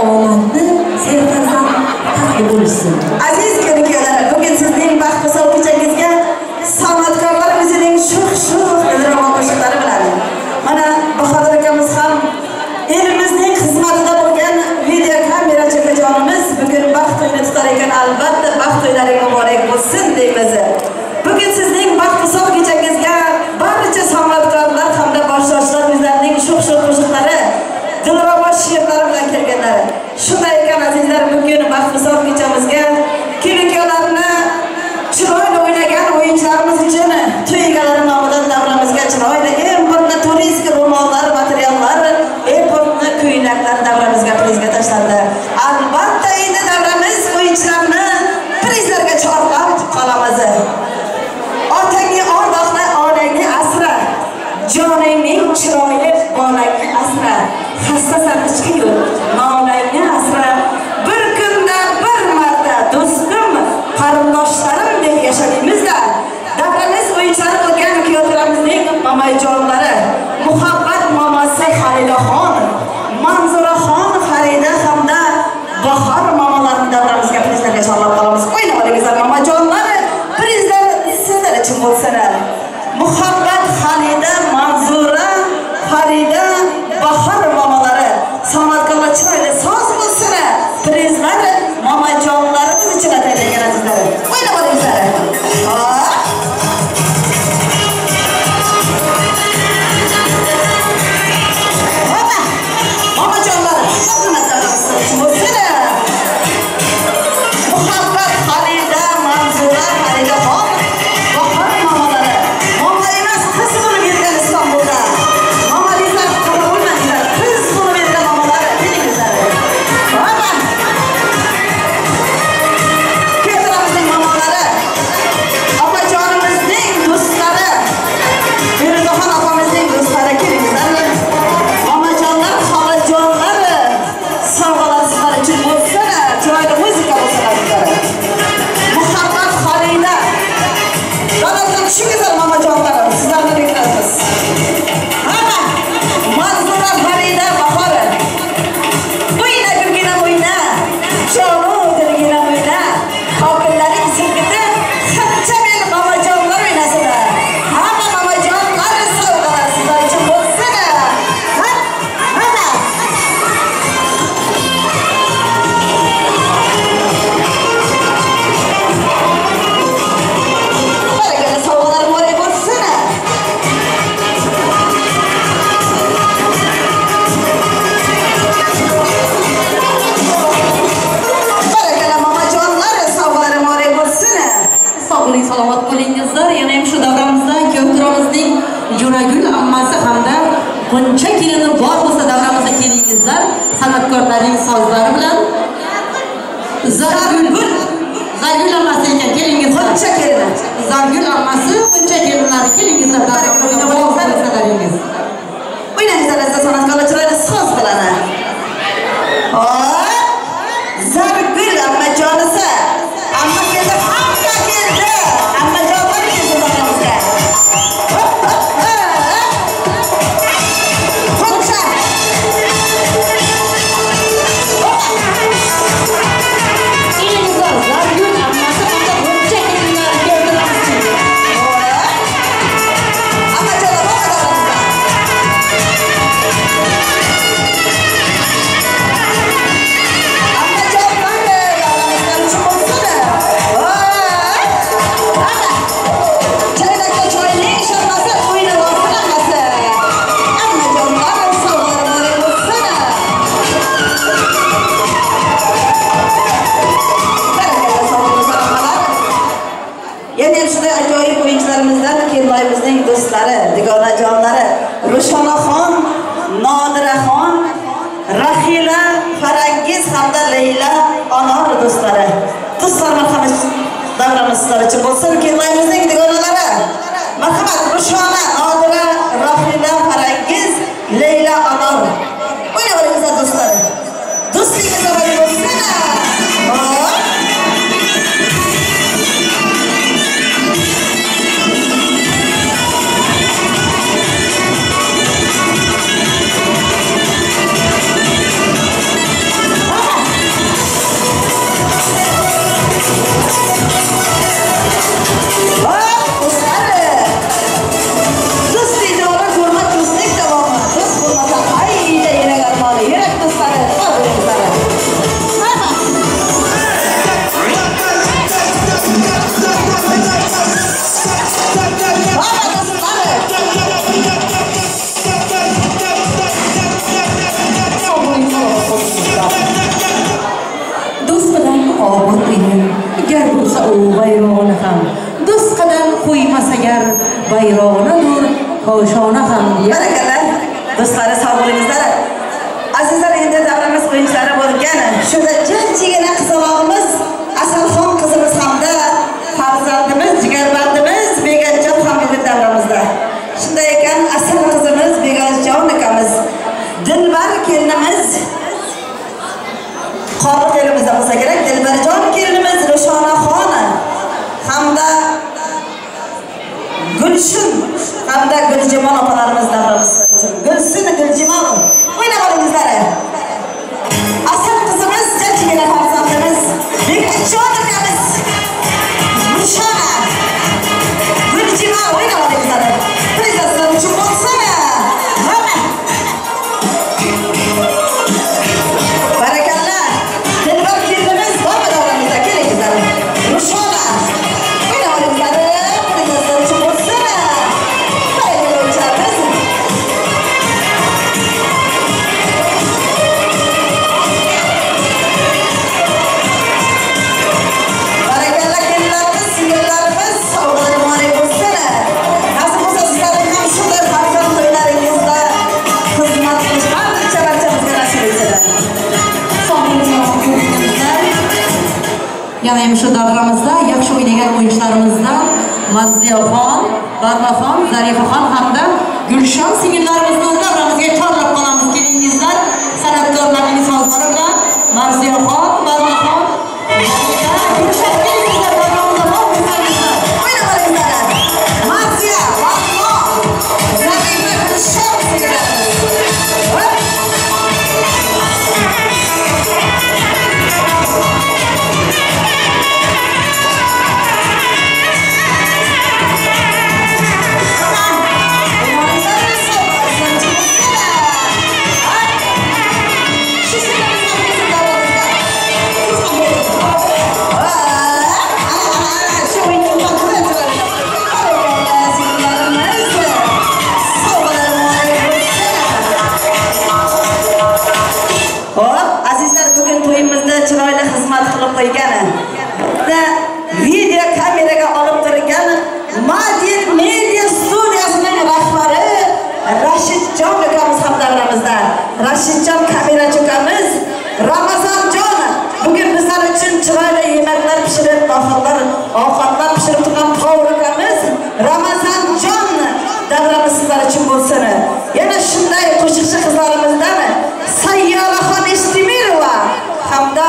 omadni serfarzand taxti bo'lishsin. Aziz kelin-kuyovlar, bugun sizning baxt visol kechangizga san'atkorlar o'zining sho'x-sho'x dilrabo qo'shiqlari bilan, mana Bahodir akamiz ham elimizning xizmatida bo'lgan video kamerachi akajonimiz bugun baxt to'yini tutar ekan, albatta baxt to'ylari muborak bo'lsin deymiz. Bugun sizning baxt visol kechangizga Omad bo'lingizlar. Yana ham shu davramizda kuyovturamizning Jo'ragul ammasi hamda G'uncha kelini bor bo'lsa davramizda kelingizlar. San'atkorlarning sozlari bilan Zargul, Zargul ammasi ekan, kelingizlar. G'uncha kelini. Zargul ammasi, G'uncha kelinlari kelingizlar davramizda bor bo'lsalaringiz. O'ynangizlar aziz san'atkorlar, chiroyli soz bilan. Hop! Zargul ammajonisi. Amma keldi, hamma keldi. Ammajonlar keldi davramizga. Hop, hop, hop. G'uncha. Kelingizlar, Zargul ammasi hamda G'uncha kelinlari kuyovturamizning. Ammajonlar bormi davramizda? Ammajonlar davramizda uchun bo'lsin. Hop! Ana. Chaynakda choyning sharpasi o'ynab olsin hammasi. Ammajonlar sovg'alari bo'lsin. Barakalla, sog' bo'lsin hammalar. Yana ham shunday ajoyib o'yinchilarimizdan Kelinoyimizning do'stlari, dugonajonlari Rushonaxon, Nodiraxon, Rahila, Farangiz hamda Leyla Anor do'stlari. Do'stlar, marhamat, davramiz sizlar uchun bo'lsin. Kelinoyimizning dugonalari. Marhamat, Rushona, Nodira, Rahila, Farangiz, Leyla Anor. O'ynab olingizlar do'stlari. Do'stligingiz abadiy bo'lsin. Hop. Hop, do'stlari. Do'stlik davri, hurmat do'stlik davomi. Do'st bo'lmasa qayda yurak armoni, yurak do'stlari, bor bo'lingizlar. Marhamat. Marhamat do'stlari. Do'st bilan obod uyim, gar bo'lsa u vayrona ham. Do'st qadam qo'ymas agar vayronadur koshona ham deya. Barakalla. Do'stlari, sog' bo'lingizlar. Azizlar, endi davramiz o'yinchilari bo'lgan shunda jimjigina qizalog'imiz Asalxon qizimiz hamda farzandimiz, jigarbandimiz Beganjon ham bugun davramizda. Shunday ekan, asal qizimiz Beganjon akamiz, Dilbar kelinimiz Qori kelinimizda bo'lsa kerak, Dilbarjon kelinimiz Rushonaxon hamda Gulshun hamda Guljimon opalarimiz davramiz uchun. Gulsun, Guljimon, o'ynab olingizlar. Asal qizimiz, jajjigina farzandimiz Beganjon akamiz Rushona, Guljimon, o'ynab olingizlar. Prezidentlar uchun bo'lsin. Hamma. Barakalla. Dilbar kelinimiz bormi davramizda? Kelingizlar. Rushona, o'ynab olingizlar. Prezidentlar uchun bo'lsin. Barakalla o'yinchilarimiz. Barakalla kelinlarimiz, singillarimiz, sovg'alar muborak bo'lsin. Nasib bo'lsa sizlarning ham shunday farzand to'ylaringizda xizmat qilish barcha barchamizga nasib etsin. Yana ham shu davramizda yaxshi o'ynagan o'yinchilarimizdan Mazziyaxon, Barmaxon, Zarifaxon hamda Gulshon singillarimizni davramizga chorlab qolamiz. Kelingizlar, san'atkorlarning sozlari bilan Marziyaxon, Barmaxon, Zarifa, Gulshon kelingizlar davramizda bor bo'lsangizlar. O'ynab olingizlar. Marziya, Barmo, Zarifa, Gulshon singillarimiz. Hop. Aman. Rashidjon kamerachi ukamiz, Ramazonjon bugun bizlar uchun chiroyli yemaklar pishirib, ovqatlar pishirib turgan povur ukamiz Ramazonjon davramiz sizlar uchun bo'lsin. Yana shunday qo'shiqchi qizlarimizdan Sayyoraxon Eshtimirova hamda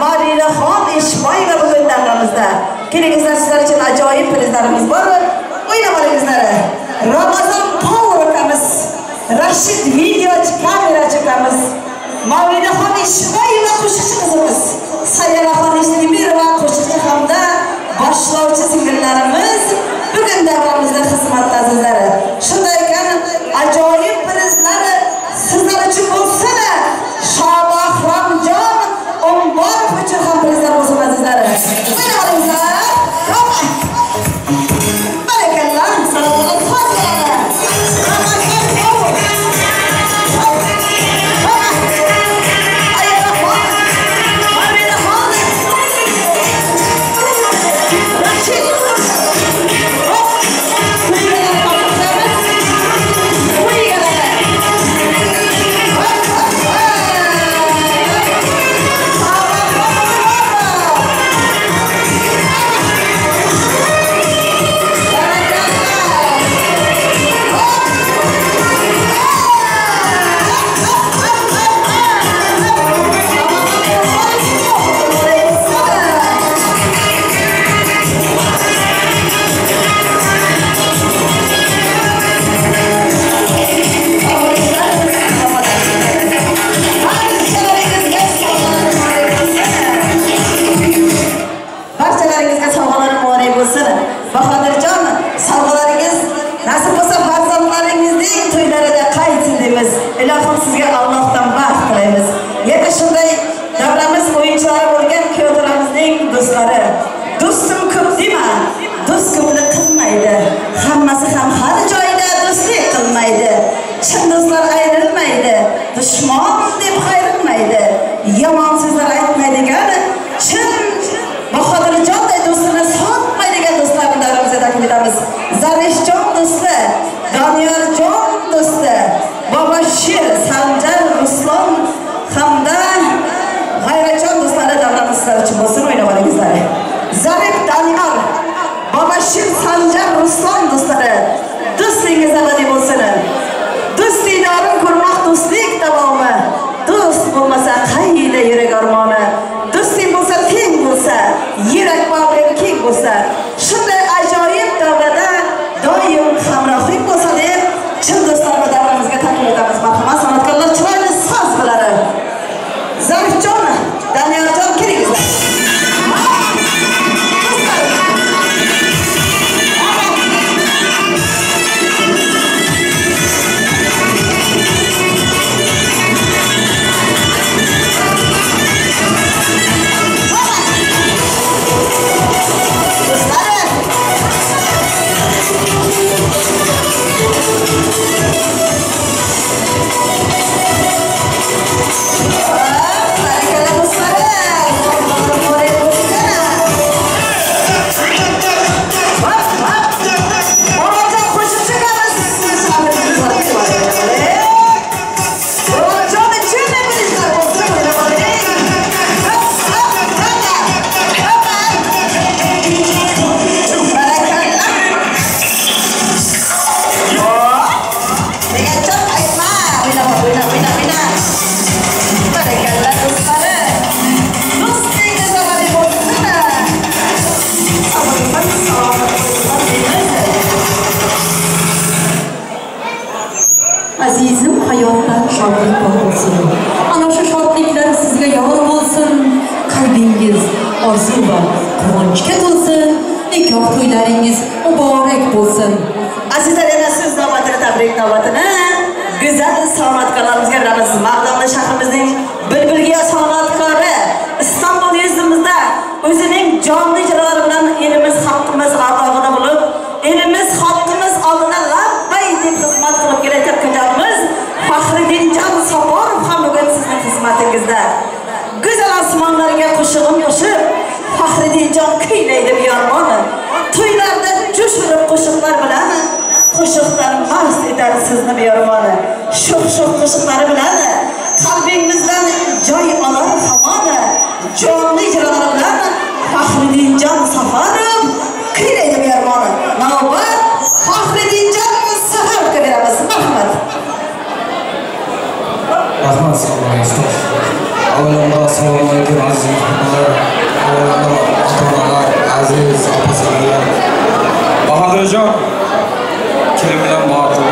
Marilaxon Eshboyeva bugun davramizda. Kelingizlar, sizlar uchun ajoyib prizlarimiz bor. O'ynab olingizlar. Ramazon povur ukamiz, Rashid videochi kamerachi ukamiz, Mavlidaxon Eshboyeva qo'shiqchi qizimiz, Sayyoraxon Eshtimirova qo'shiqchi hamda boshlovchi singillarimiz bugun davramizda xizmatda azizlar. Shunday ekan, ajoyib prizlar sizlar uchun bo'lsin. Shobahromjon Umborov uchun ham prizlar bo'lsin azizlar. Mana olingizlar. Barakallah. Salomat bo'linglar. Ramazon povur. Mavlidaxon, Rashid. Bahodirjon, sovg'alaringiz nasib bo'lsa farzandlaringizning to'ylarida qaytsin deymiz. Ilohim sizga Allohdan baxt tilaymiz. Yana shunday davramiz o'yinchilari bo'lgan kuyovto'ramizning do'stlari. Do'stim ko'p dema, do'st ko'plik qilmaydi. Hammasi ham har joyda do'stlik qilmaydi. Chin do'stlar ayrilmaydi, dushman deb qayrilmaydi. Yomon so'zlar aytmaydigan, chin Bahodirjonday do'stini sotmaydigan do'stlarni davramizga taklif etamiz. Zarishjon do'sti, Doniyorjon do'sti, Bobashir, Sanjar, Ruslon hamda G'ayratjon do'stlari davramiz sizlar uchun bo'lsin, o'ynab olingizlar. Zarif, Doniyor, Bobashir, Sanjar, Ruslon do'stlari, do'stligingiz abadiy bo'lsin. Do'st diydorin ko'rmoq do'stlik davomi. Do'st bo'lmasa qayda yurak armoni. Do'sting bo'lsa teng bo'lsa, yurak bag'ring keng bo'lsa, shunday ajoyib davrada doim hamrohlik bo'lsa deb chin do'stlarni davramizga taklif etamiz. Marhamat, san'atkorlar chiroyli soz biladi. Zarifjon, Doniyorjon kelingizlar. Azizim, hayotdan shodlik bor bo'lsin. Ana shu shodliklar sizga yor bo'lsin. Qalbingiz orzu va quvonchga to'lsin. Nikoh to'ylaringiz muborak bo'lsin. Azizlar, yana so'z navbatini, tabrik navbatini go'zal san'atkorlarimizga beramiz. Mardona shahrimizning bilbilga san'atkori Istanbul yuzimizda o'zining jonli ijrolari bilan elimiz, xalqimiz ardog'ida bo'lib, elimiz, xalqimiz oldida labbay deb xizmat qilib kelayotgan ko'chamimiz Faxriddinjon Saparov ham bugun sizning xizmatingizda. Go'zal osmonlarga qo'shig'im yoshib, Faxriddinjon kuylaydi beyormon. To'ylarda jo'sh urib qo'shiqlar bilan qo'shiqlar mast etar sizni beyormon. Sho'x-sho'x qo'shiqlari bilan Aziz opa-singillar. Bahodirjon kelin bilan Bahodir.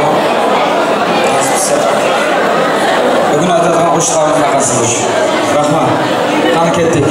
Bugun aytadigan qo'shiqlarimiz faqat siz uchun. Rahmat. Qani ketdik.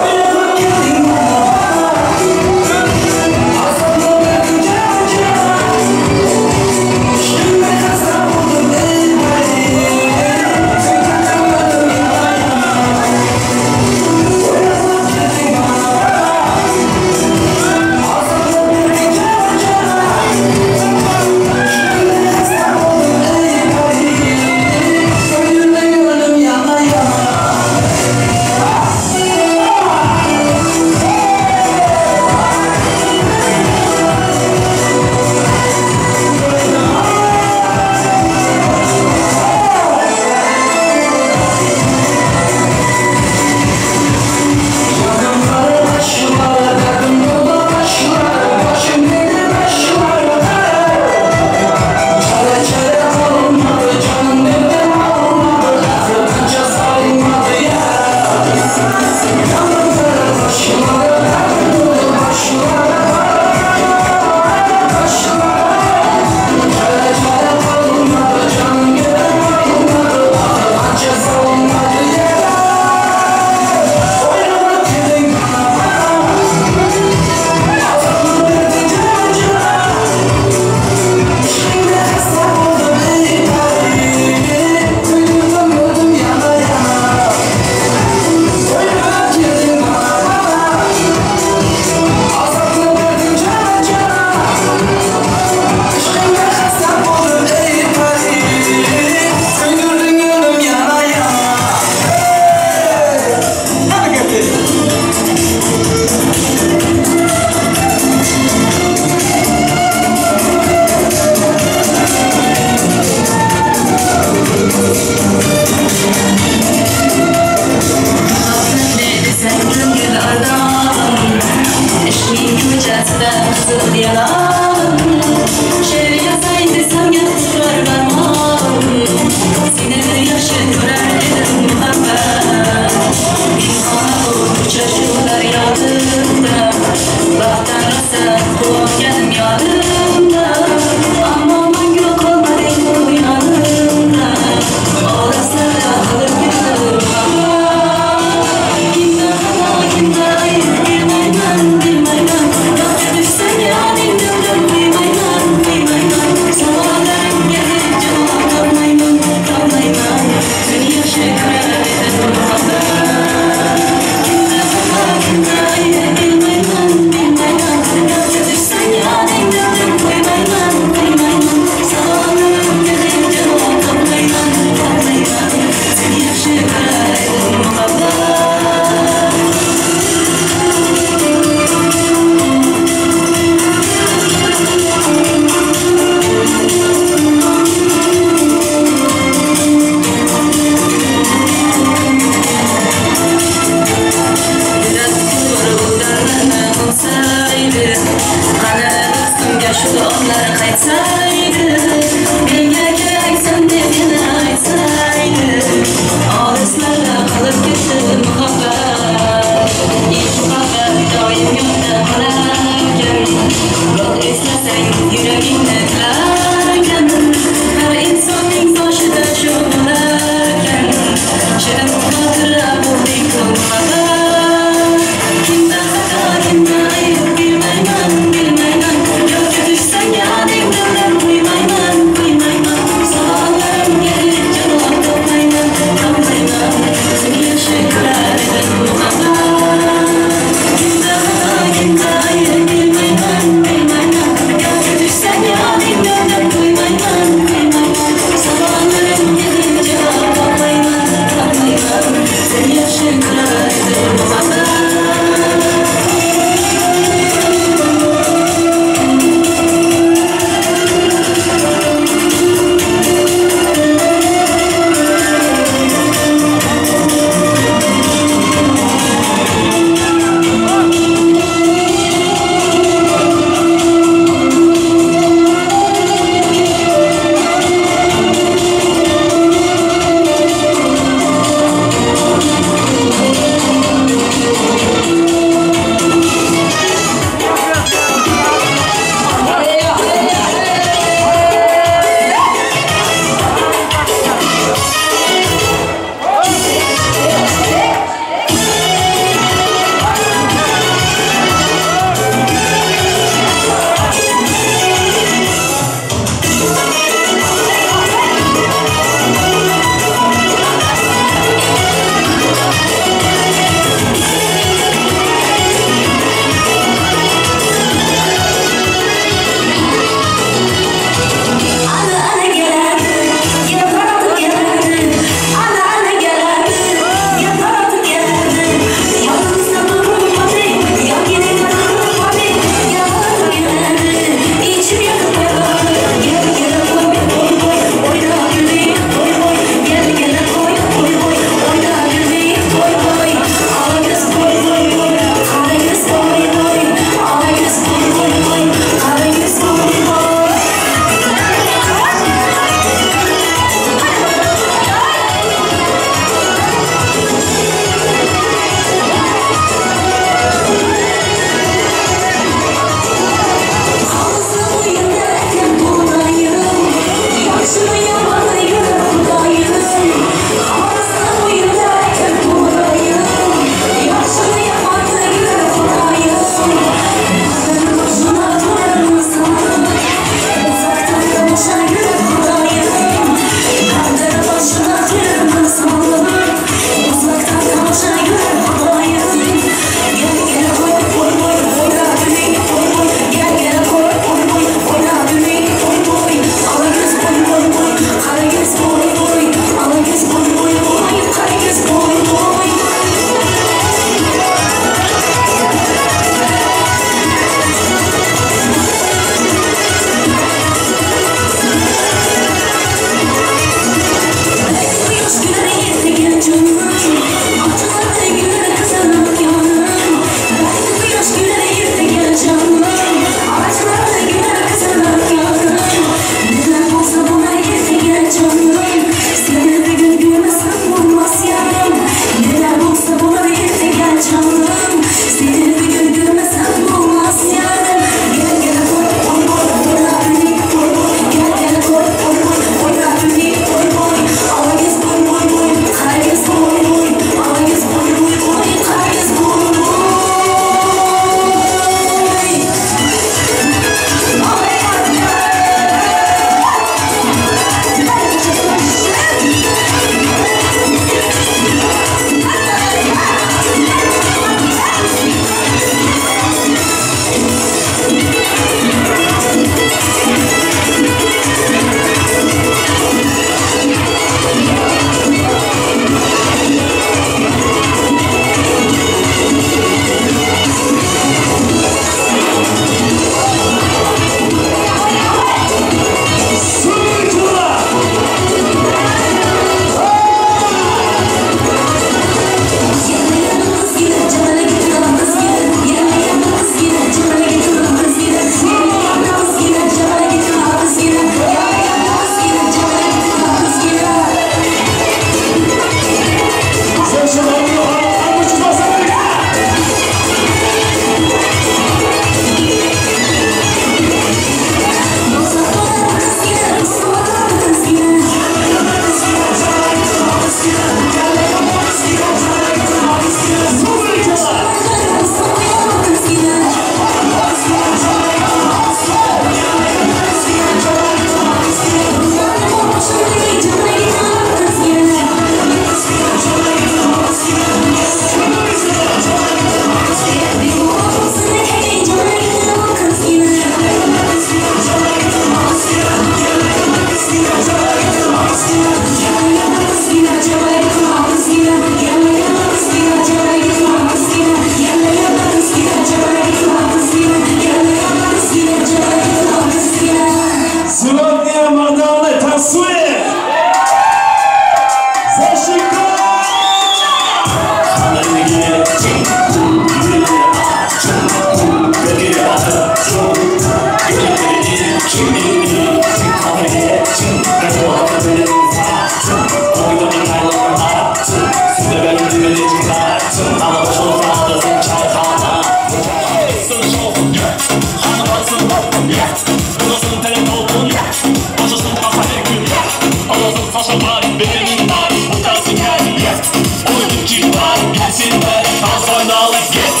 Hey,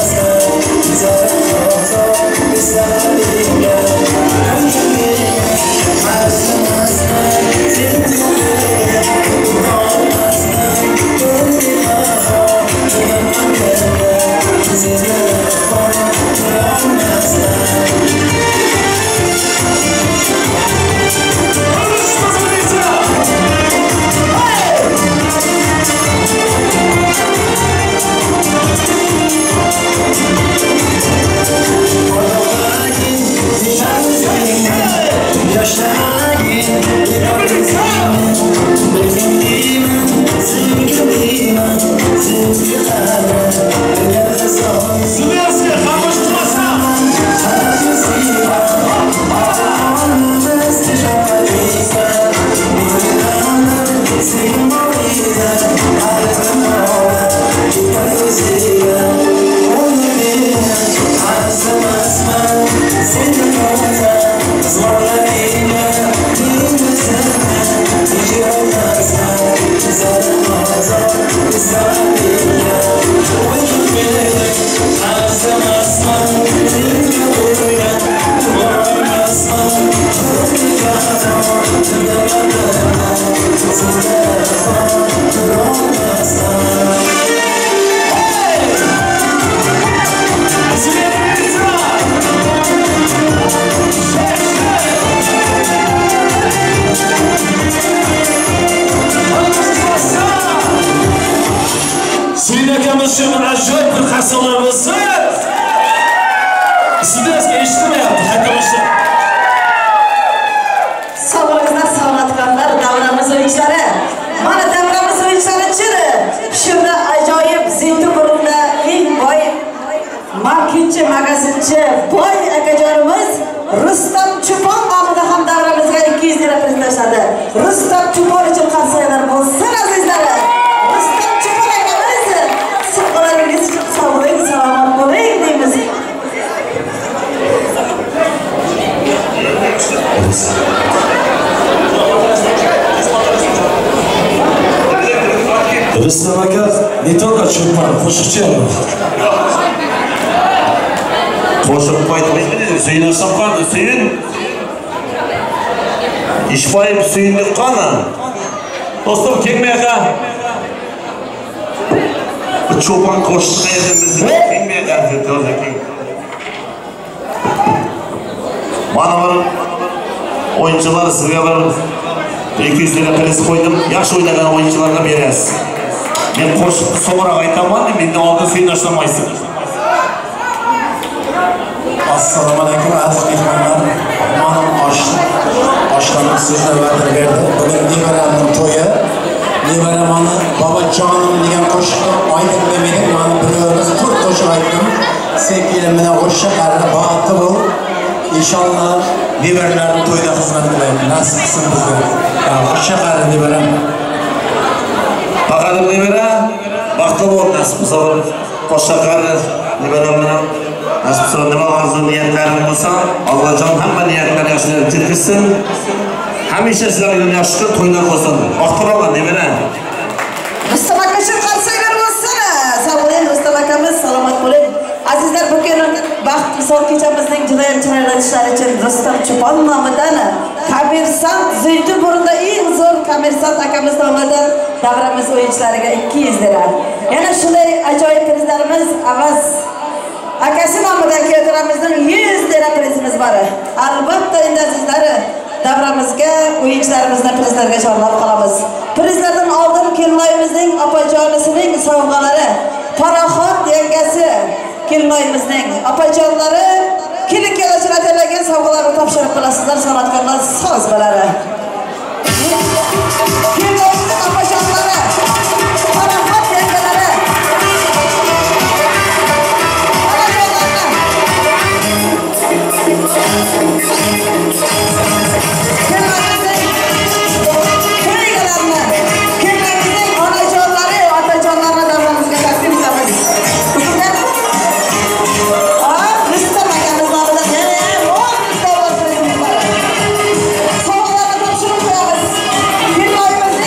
We're uchun bir ajoyib bir qarsoqlar bo'lsin. Sizlarga eshitilmayapti, qayta boshla. Sog'lig'ingizlar, salomatlar, davramiz o'yinchilari. Mana davramiz o'yinchilari chiri. Shunda ajoyib Zeytinburunda eng boy marketchi, magazinchi, boy akajonimiz Rustam Chupon nomida ham davramizga 200 lira pul tashladi. Rustam Chupon uchun qarsaklar bo'lsin azizlar. Rustam Chupon akamiz, sovg'alaringiz uchun sog' bo'ling, salomat bo'ling deymiz. Rustam aka не только cho'pon, qo'shiqchi ham. Qo'shiq aytmaymiz, suyunasam qani, suyun. Ishboyim suyundik qani. Do'stim, kelmay aka. Cho'pon qo'shiq qayerdan bilsin? Kelmay aka, to'g'ri kel. Mana bir o'yinchilar sizga bir 200 lira priz qo'ydim. Yaxshi o'ynagan o'yinchilarga berasiz. Men qo'shiqni so'roq aytaman, mendan oldin sen tashlamaysiz. Assalomu alaykum aziz mehmonlar. Mana oshxona sizni va'da berdi. Bugun nevaramning to'yi. Nevaram mana Bobojonim degan qo'shiqni aytib berdim. Mana birovimiz to'rt qo'shiq aytdim. Sen kelin bilan qo'shiq qardi, baxtli bo'l. Inshaalloh nevaralarning to'yida xizmat qilaylik. Nasib qilsin bizga. Qo'shiq qardi nevaram. Bahodir nevara, baxtli bo'l, nasib qilsa qo'shiq qardi nevaram bilan. Nasib qilsa nima orzu niyatlaring bo'lsa, Allohjon hamma niyatlarni yaxshilarga yetkazsin. Hamisha sizlarga yaxshi to'ylar bo'lsin. Baxtli bo'ling nevara. Rustam aka uchun qarsaklar bo'lsin. Sog' bo'ling Rustam akamiz, salomat bo'ling. Azizlar, bugun baxt misol kechamizning juda ham chiroyli o'tishlari uchun Rustam Chupon nomidan kommersant Zeytinburunda eng zo'r kommersant akamiz nomidan davramiz o'yinchilariga 200 lira. Yana shunday ajoyib prizlarimiz Avaz akasi nomidan kuyovtaramizning 100 lira prizimiz bor. Albatta endi azizlar, davramizga o'yinchilarimizni prizlarga chorlab qolamiz. Prizlardan oldin kelinoyimizning opajonisining sovg'alari, Farahot yangasi kelinoyimizning opajonlari kelin kuyovlar atalangan sovg'alarni topshirib qolasizlar, san'atkorlar soz bo'ladi. Kelinoyimizning opajonlari, Farahot yangalari, kelinimizning onajonlari, otajonlarini davramizga taqdim etamiz. Rustam akamiz nomidan yana ham 10 dollar prizimiz bor. Sovg'alarni topshirib qo'yamiz. Kelinoyimizning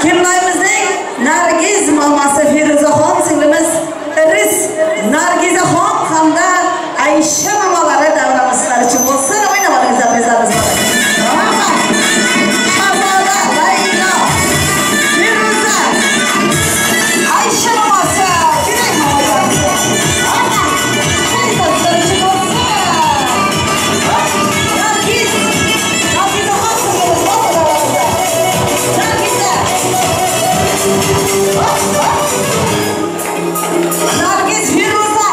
Kelinoyimizning Nargiz mamasi Feruzaxon singlimiz Iris Nargizaxon hamda Aysha mamalari davramiz sizlar uchun bo'lsin. O'ynab olingizlar, qizlarimiz. Shahzoda, Laylo, Feruza, Aysha mamasi, keling mamalarimiz. Sizlar uchun bo'lsin. Nargiz, Nargizaxon singlimiz bor. Nargiza. Nargiz Feruza.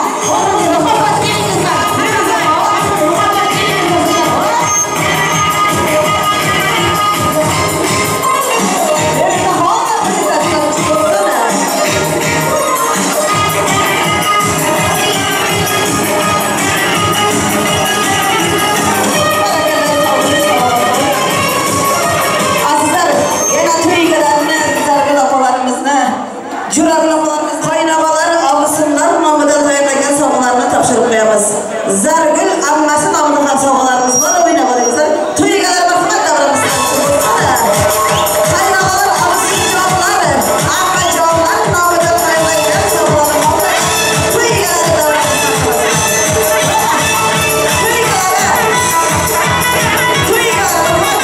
Azizlar, yana to'y egalarini, zargul opalarimizni, jo'ragul opalarimiz, qaynobalar, ovisinlar nomidan tayyorlangan sovg'alarni topshirib qo'yamiz. Zargul ammasi nomidan ham sovg'alarimiz bor, o'ynab olingizlar. To'y egalari marhamat davramiz. Qaynobalar, ovisinjonlar, ammajonlar nomidan tayyorlangan sovg'alar. To'y egalari davramiz. To'y egalari. To'y egalari marhamat.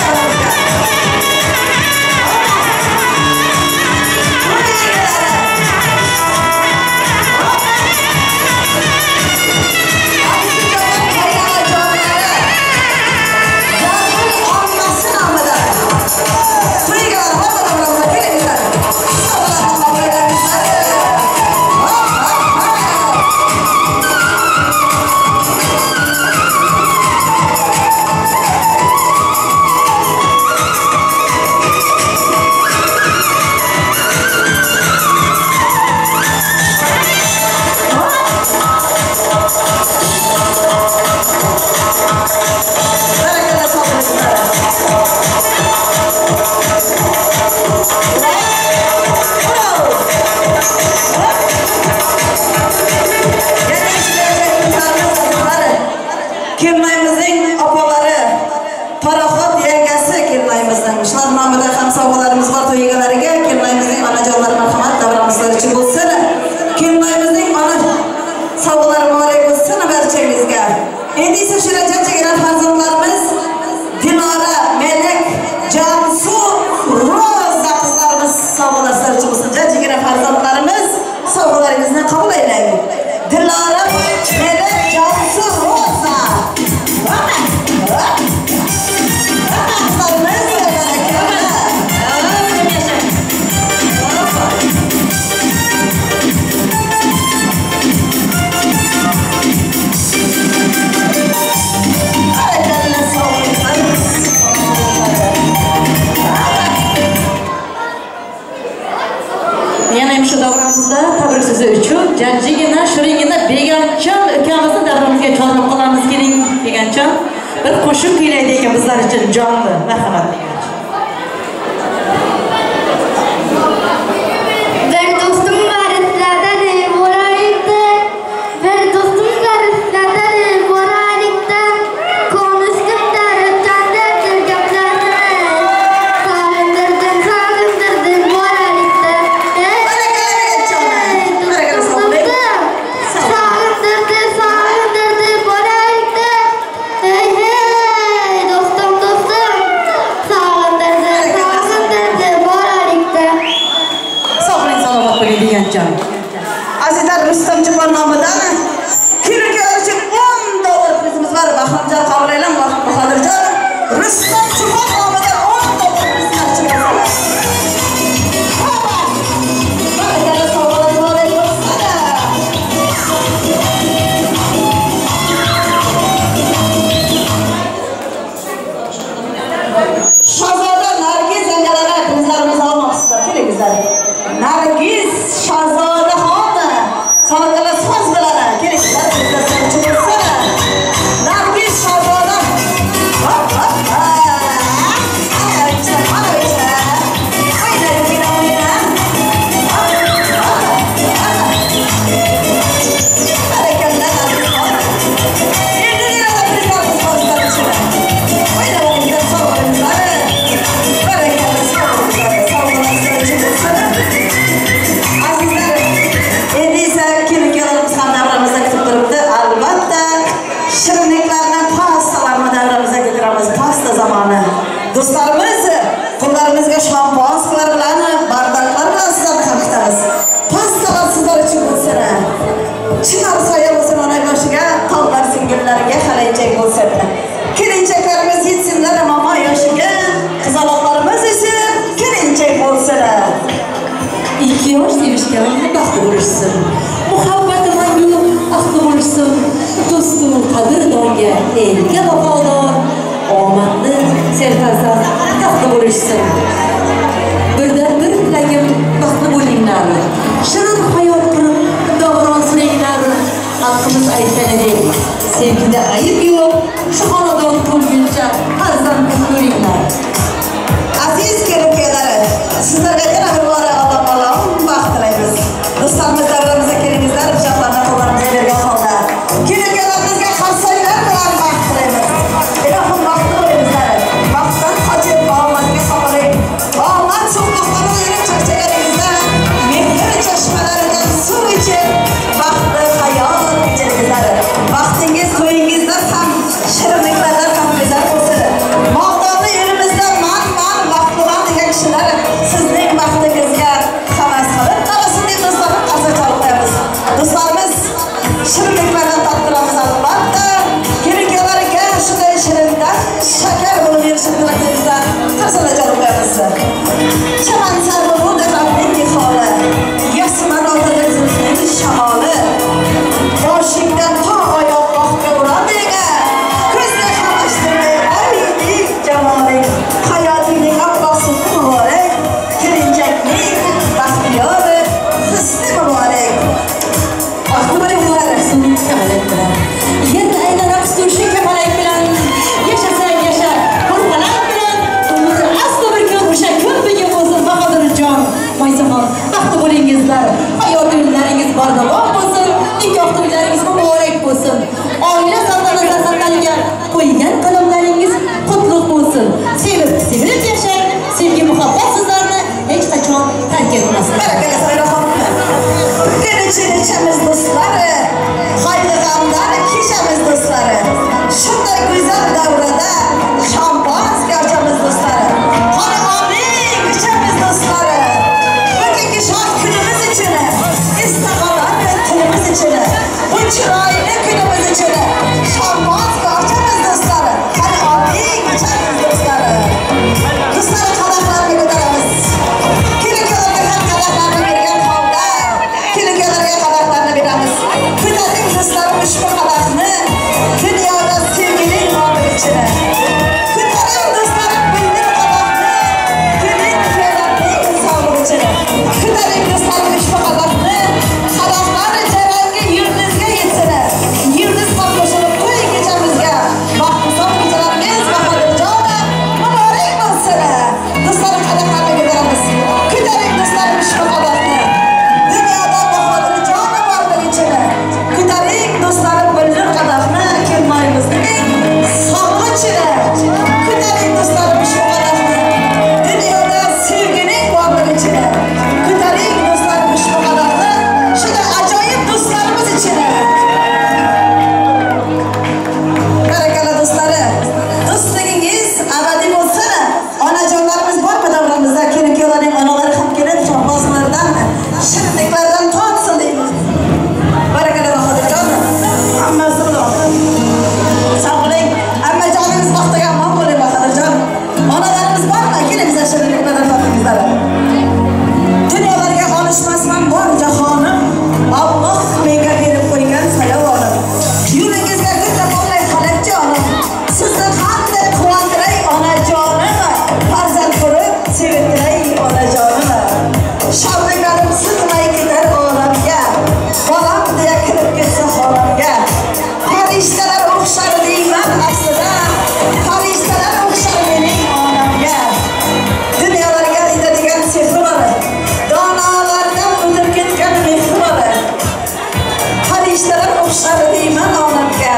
Kelinoyimizning opalari, Paroxod yangasi kelinoyimizning. Shular nomidan ham sovg'alarimiz bor to'y egalariga. Kelinoyimizning onajonlari marhamat, davramiz sizlar uchun bo'lsin. Kelinoyimizning ona sovg'alari muborak bo'lsin barchangizga. Endi esa shirinchagina farzandlarimiz Dinora, Melek, Jansu, Roza qizlarimiz sovg'alar sizlar uchun bo'lsin. Jajjigina farzandlarimiz sovg'alaringizni qabul aylang. Dinora, Melek, Jansu, Roza. Yana ham shu davramizda tabrik so'zi uchun jajjigina, shiringina Begamjon ukamizni davramizga chorlab qolamiz. Keling Begamjon, bir qo'shiq kuylaydi ekan bizlar uchun jonli. Marhamat Begamjon. Bir do'stim var sizlardan bo'lardi. Bir do'stim var sizlardan bo'lardi. Konuştum da röptende gaplarni. Sağındırdım, sağındırdım bo'lardi. Sağındırdı, sağındırdı bo'lardi. Hey hey dostum dostum. ko'rishsin. Birdan bir tilagim baxtli bo'linglar. Shirin hayot qurib davron suringlar. Xalqimiz aytganidek, sevgida ayb yo'q, shu xonadon to'lguncha farzand ko'ringlar. Aziz kelin-kuyovlari, sizlarga yana bir bora Alloh baxt tilaymiz. Do'stlarimiz davramizga kelingizlar, pichoqlarni qo'llarimizga bergan holda. Kelin-kuyovlarimizga qarsaklar bilan baxt tilaymiz. Ilohim baxtli bo'lingizlar. Baxtdan qochib, omadga qopiling. Omad so'qmoqlarida yurib charchaganingizda, mehr chashmalaridan suv ichib, baxtli hayot kechiringizlar. Baxtingiz to'yingizda ham, shirinliklardan ham go'zal bo'lsin. Mo'g'dorli elimizda man baxtliman degan kishilar sizning baxtingizga havas qilib qarasin deb do'stlarni qarsak chalib qo'yamiz. Do'stlarimiz shirinliklardan tottiramiz albatta. Kelin-kuyovlarga shunday shirindan shakar bo'lib berishini tilakimizda qarsaklar chalib qo'yamiz. Chaman sarvi bo'ldi Rabbning niholi, yasman otadi zulfning shamoli. Boshingdan to oyoq oqqa uradinga, ko'zni qamashtirmay oydek jamoling. Hayotingning oppoq suti muborak, kelinchakning baxtiyori husni muborak. Baxtli bo'linglar, kamalak bilan. Yerni aylanib surishi kamalak bilan. Yashasang yasha, ko'rpalak bilan. Umr aslo bir kun o'sha kun bugun bo'lsin Bahodirjon. Maysaxon, baxtli bo'lingizlar. Hayot yo'llaringiz bardavom bo'lsin. Nikoh to'ylaringiz muborak bo'lsin. Oila saltanatiga qo'ygan qadamlaringiz qutlug' bo'lsin. Sevib, sevilib yashang. Sevgi muhabbat sizlarni hech qachon tark etmasin. Barakalla Sayraxon. Bugun uchun ichamiz do'stlari, hayli g'amlar kechamiz do'stlari. Shunday go'zal davrada shampanskiy ochamiz do'stlari. Qani oling ichamiz do'stlari. Bugungi shod kunimiz uchun, istiqomat tilimiz uchun, bu chiroyli kunimiz uchun shampanskiy ochamiz do'stlari. Qani oling ichamiz do'stlari. Do'stlar qadahlarni ko'taramiz. Kelin-kuyovlarga ham qadahlarni bergan holda kelin-kuyovlarga qadahlarni beramiz. Ko'taring do'stlarim ushbu qadahni, dunyoda sevgining nomi uchun. Ko'taring do'stlarim bildir qadahni, kelin-kuyovlarning sog'lig'i uchun. Ko'taring do'stlarim ushbu qadahni, qadahlar jarangi yulduzga yetsin. Yulduz ham qo'shilib to'y kechamizga. Baxtli kechalarimiz Bahodirjon muborak bo'lsin. Do'stlarim qadahlarni ko'taramiz. Ko'taring do'stlarim ushbu qadahni. Dunyoda Bahodirjon borligi uchun. Ko'taring do'stlarim bildir qadahni, kelmayimizning sog'lig'i uchun. Ko'taring do'stlarim ushbu qadahni. Dunyoda sevgining borligi uchun. Ko'taring do'stlarim ushbu qadahni, shunday ajoyib do'stlarimiz uchun. Barakalla do'stlari. Do'stligingiz abadiy bo'lsin. Onajonlarimiz bormi davramizda? Kelin-kuyovlarning onalari ham kelib, shohbozlardan, shirinliklardan totsin deymiz. Barakalla Bahodirjon. Hammasi bilan. Sog' bo'ling. Ammajoningiz baxtiga omon bo'ling Bahodirjon. Onalarimiz bormi? Kelingizlar shirinliklardan totingizlar. Dunyolarga olishmasman bor jahonim. Alloh menga berib qo'ygan sayavonim. Yo'lingizga gul topolmay xalakjonim. Sizni qanday quvontiray onajonim. Farzand ko'rib sevintiray onajonim. Shodliklarim sig'may ketar olamga. Bolam deya kirib ketsa xonamga. Farishtalar o'xshar deyman aslida. Farishtalar o'xshar mening onamga. Dunyolarga yetadigan sehri bor. Donolardan o'tib ketgan mehri bor. Farishtalar o'xshar deyman onamga.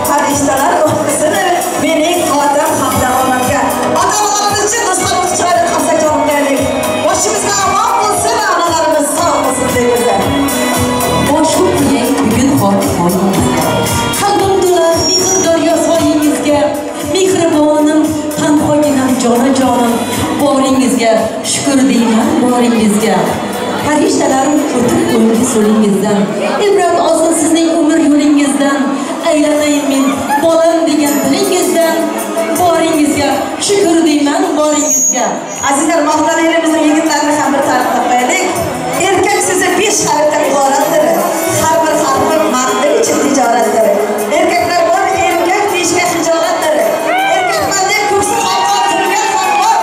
Farishtalar o'xshasin mening otam hamda onamga. Ota-bobolarimiz uchun do'stlarimiz chiroyli qarsak chalib qo'yaylik. Boshimizga omon bo'lsin, onalarimiz sog' bo'lsin deymiz. Boshim qo'yay bugun xotirxoyingizga. Qalbim to'la mehr daryo soyingizga. Mehribonim, tanhoginam jonajonim, boringizga shukur deyman boringizga. Farishtalar o'tib o'nggi so'lingizdan, ibrat olsin sizning umr yo'lingizdan. Aylanayin men bolam degan tilingizdan, boringizga shukur deyman boringizga. Azizlar, Mo'g'dor elimizning yigitlarini ham bir ta'riflab qo'yaylik. Erkak so'zi 5 harfdan iboratdir. Har bir harfi mardlik uchun tijoratdir. Erkaklar bor, erkak deyishga hijolatdir. Erkakman deb ko'ksi qalqon turgan ham bor.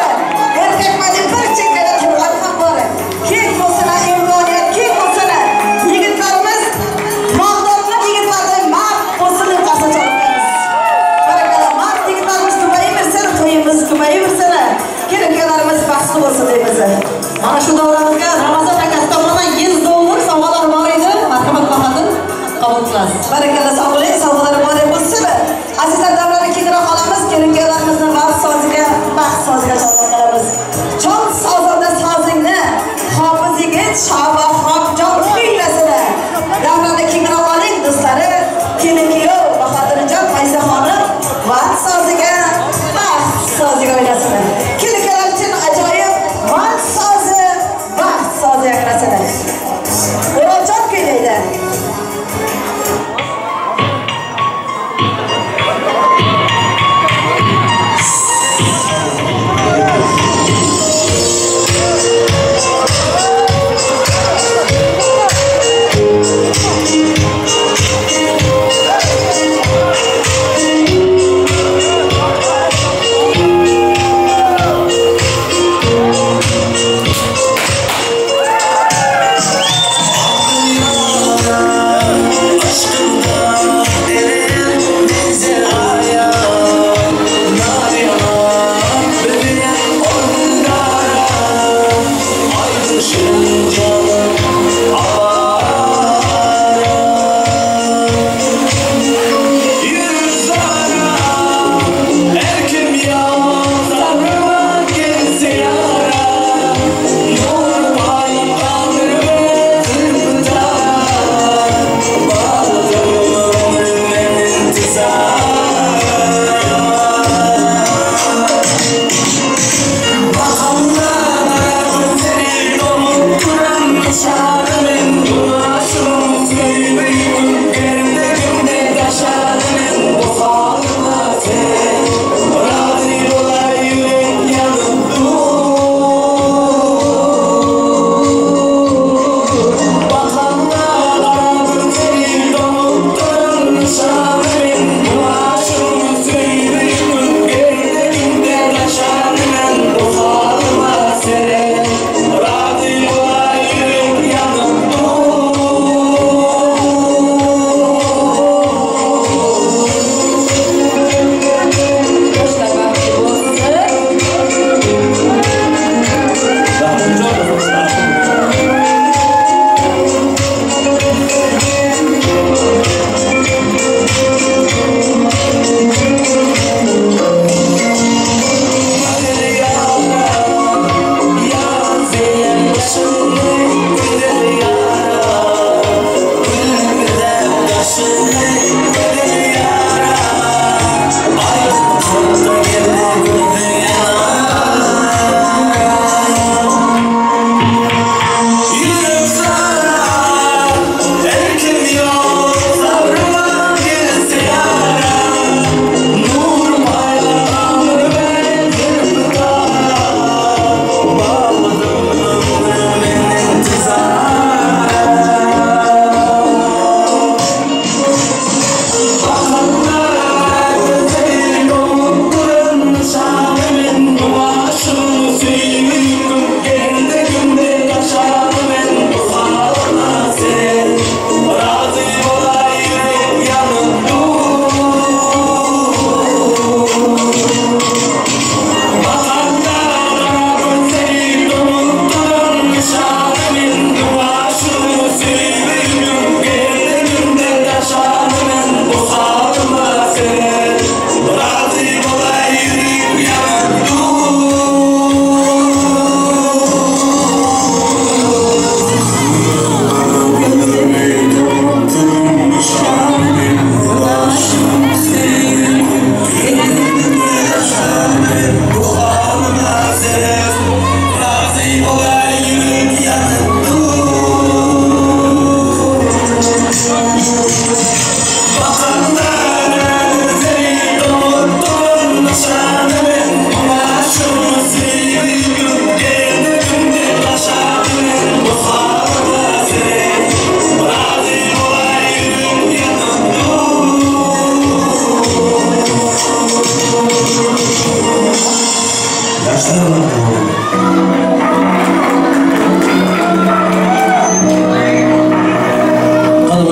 Kelin-kuyovlarimiz baxtli bo'lsin deymiz. Mana shu davramizga Ramazon akasi tomonidan $100 sovg'alar bor edi. Marhamat, Bahodir, qabul qilasiz. Barakalla, sog' bo'ling, sovg'alar muborak bo'lsin. Azizlar, davrani kengroq olamiz, kelin-kuyovlarimizni vaqt soziga, baxt soziga chorlab qolamiz. Chol sozanda sozingni, hofiz yigit Shohbahobjon kuylasini. Davrani kengroq oling do'stlari, kelin-kuyov Bahodirjon, Fayzaxonim vaqt soziga, baxt soziga o'ynasin. Kelin-kuyovlar uchun ajoyib vaqt sozi, baxt sozi yangrasin. O'roljon kuylaydi.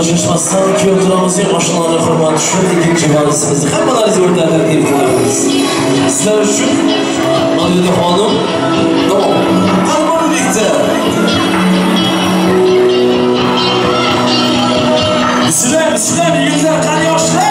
Shoshmasdan kuyovturamizning oshnalari hurmati shu ikkinchi valisimizni hammalaringizni o'rtadan tabriklaymiz. Sizlar uchun mana Gulxonim. Davom. Qani birlikda. Sizlar, sizlar yigitlar, qani yoshlar.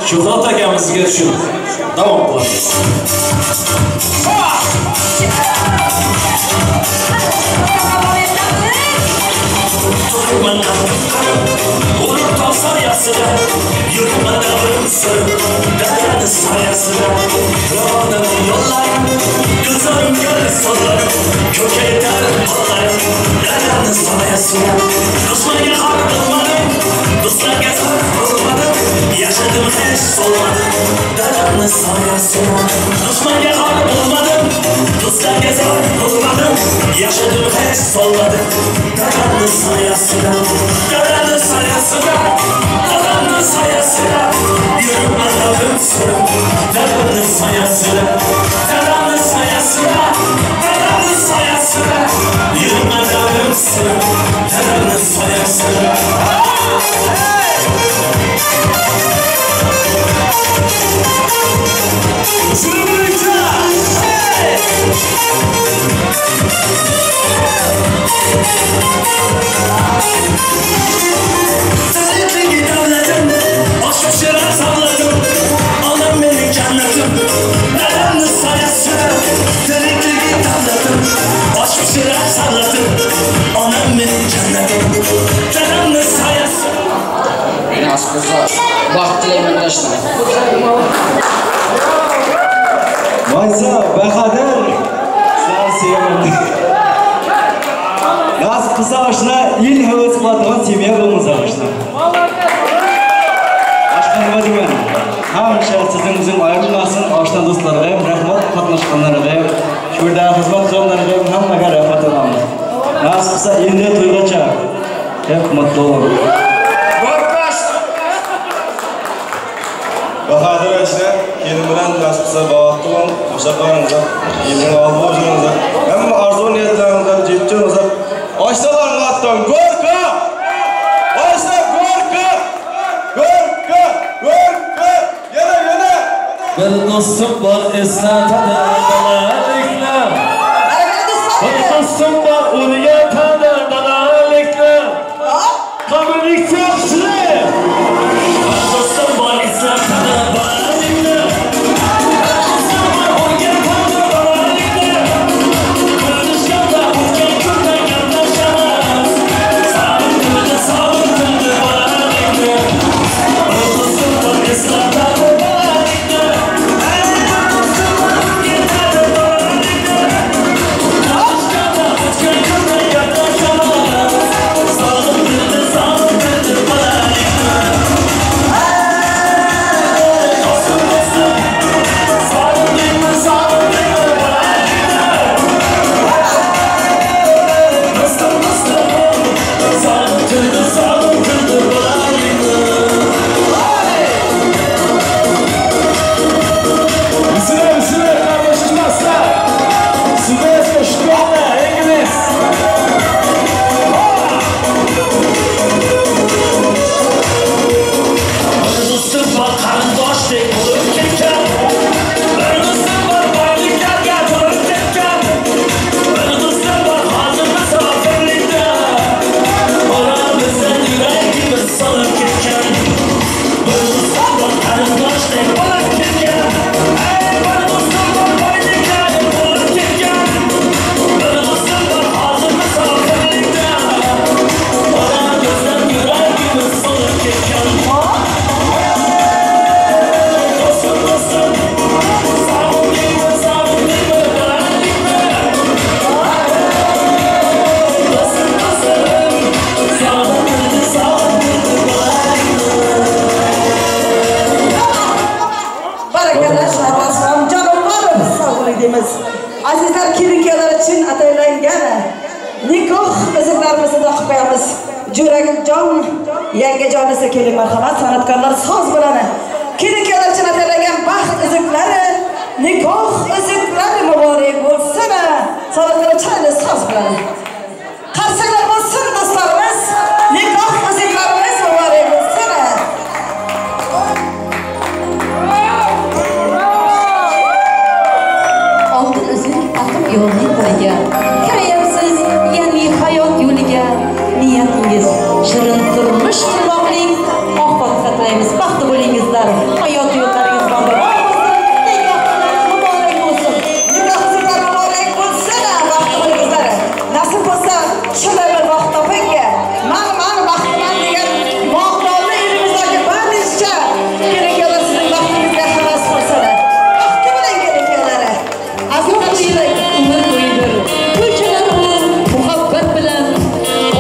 Shuhrat akamizga tushib davom qilamiz. Yaşadım hiç solmadım, dadamın sayesinde. Düşmana har olmadım, dostlarga zor olmadım. Yaşadım hiç solmadım, dadamın sayesinde. Dadamın sayesinde, dadamın sayesinde. Yürümedim sürüm, dadamın sayesinde. Dadamın sayesinde, dadamın sayesinde. Yürümedim sürüm, dadamın sayesinde. Nasip bo'lsa, baxt tilayman yoshlar. Maysa, Bahodir, sizlarni sevaman. Nasip qilsa oshna, el havas qiladigan semya bo'lamiz oshna. Boshqa nima deyman? Hamisha sizning o'zing ayrilmasin, oshna do'stlarga ham rahmat, qatnashganlarga ham, shu yerda xizmat qilganlarga ham hammaga rahmat aytamiz. Nasip qilsa endi to'ygacha hep mutlu bo'lamiz. Bahodir aka, kelin bilan nasib qilsa baxtli bo'ling, qo'sha-qo'ringizlar, elning oldi bo'lingizlar, hamma orzu niyatlaringizga yetishingizlar. Oshnalarning otdan go'rka! Oshna go'rka! Go'rka! Go'rka! Bir do'stim bor eslatadi bolalikni. Bir do'stim bor o'rgatadi bolalikni. Qabrlik yaxshi. Bir do'stim bor eslatadi bolalikni. Bir do'stim bor o'rgatadi bolalikni. Ko'rishganda o'tgan kunda gaplashamiz. Sog'intirdi, sog'intirdi bolalikni. Bir do'stim bor eslatadi bolalikni. Bir do'stim bor o'rgatadi bolalikni. Ko'rishganda o'tgan kunda gaplashamiz. Sog'intirdi, sog'intirdi bolalikni. Dostum, dostum, sog'intirdi, sog'intirdi bolalikni. Dostum, dostum, sog'intirdi, sog'intirdi bolalikni. Bismillah, bismillah, qardoshlar. Svenska, школа, ingliz. Bir do'stim bor qarindoshdek bo'lib ketgan. Bir do'stim bor boyliklarga to'lib ketgan. Bir do'stim bor hozir musofirlikda. Oramizni yuragimiz solib ketgan. Bir do'stim bor qarindoshdek bo'lib ketgan. Ey, bir do'stim bor boyliklarga to'lib ketgan. Bir do'stim bor hozir musofirlikda. Oramizni yuragimiz solib ketgan. Dostum, dostum, sog'indirma, sog'indirma bolalikni. Dostum, dostum, sog'indirdi, sog'indirdi bolalikni. Barakalla, Shahboz jonim borib, sog' bo'ling deymiz. Azizlar, kelin-kuyovlar uchun ataylangan nikoh uzuklarimizni taqib qo'yamiz. Jo'rajon, yangajon esa keling marhamat, san'atkorlar soz bilan. Kelin-kuyovlar uchun ataylangan baxt uzuklari, nikoh uzuklari muborak bo'lsin. San'atkorlar chiroyli soz bilan. Qarsaklar bo'lsin do'stlarimiz, nikoh uzuklarimiz muborak bo'lsin. Oltin uzuk taqib yo'lning qo'liga. Kirayapsiz yangi hayot yo'liga. Niyatingiz shirin turmush qurmoqlik. Oq fotiha tilaymiz. Baxtli bo'lingizlar. Hayot yo'llaringiz bambamon bo'lsin. Nikohlaringiz muborak bo'lsin. Nikoh uzuklari muborak bo'lsin, baxtli bo'lingizlar. Nasib bo'lsa, shunday bir vaqt topingki, man baxtliman degan maqomli elimizdagi barcha kelin-kuyovlar sizning baxtingizga havas qilsin. Baxtli bo'ling kelin-kuyovlar. Azizlar, Yurak umr bo'yidir. Ko'chalar u muhabbat bilan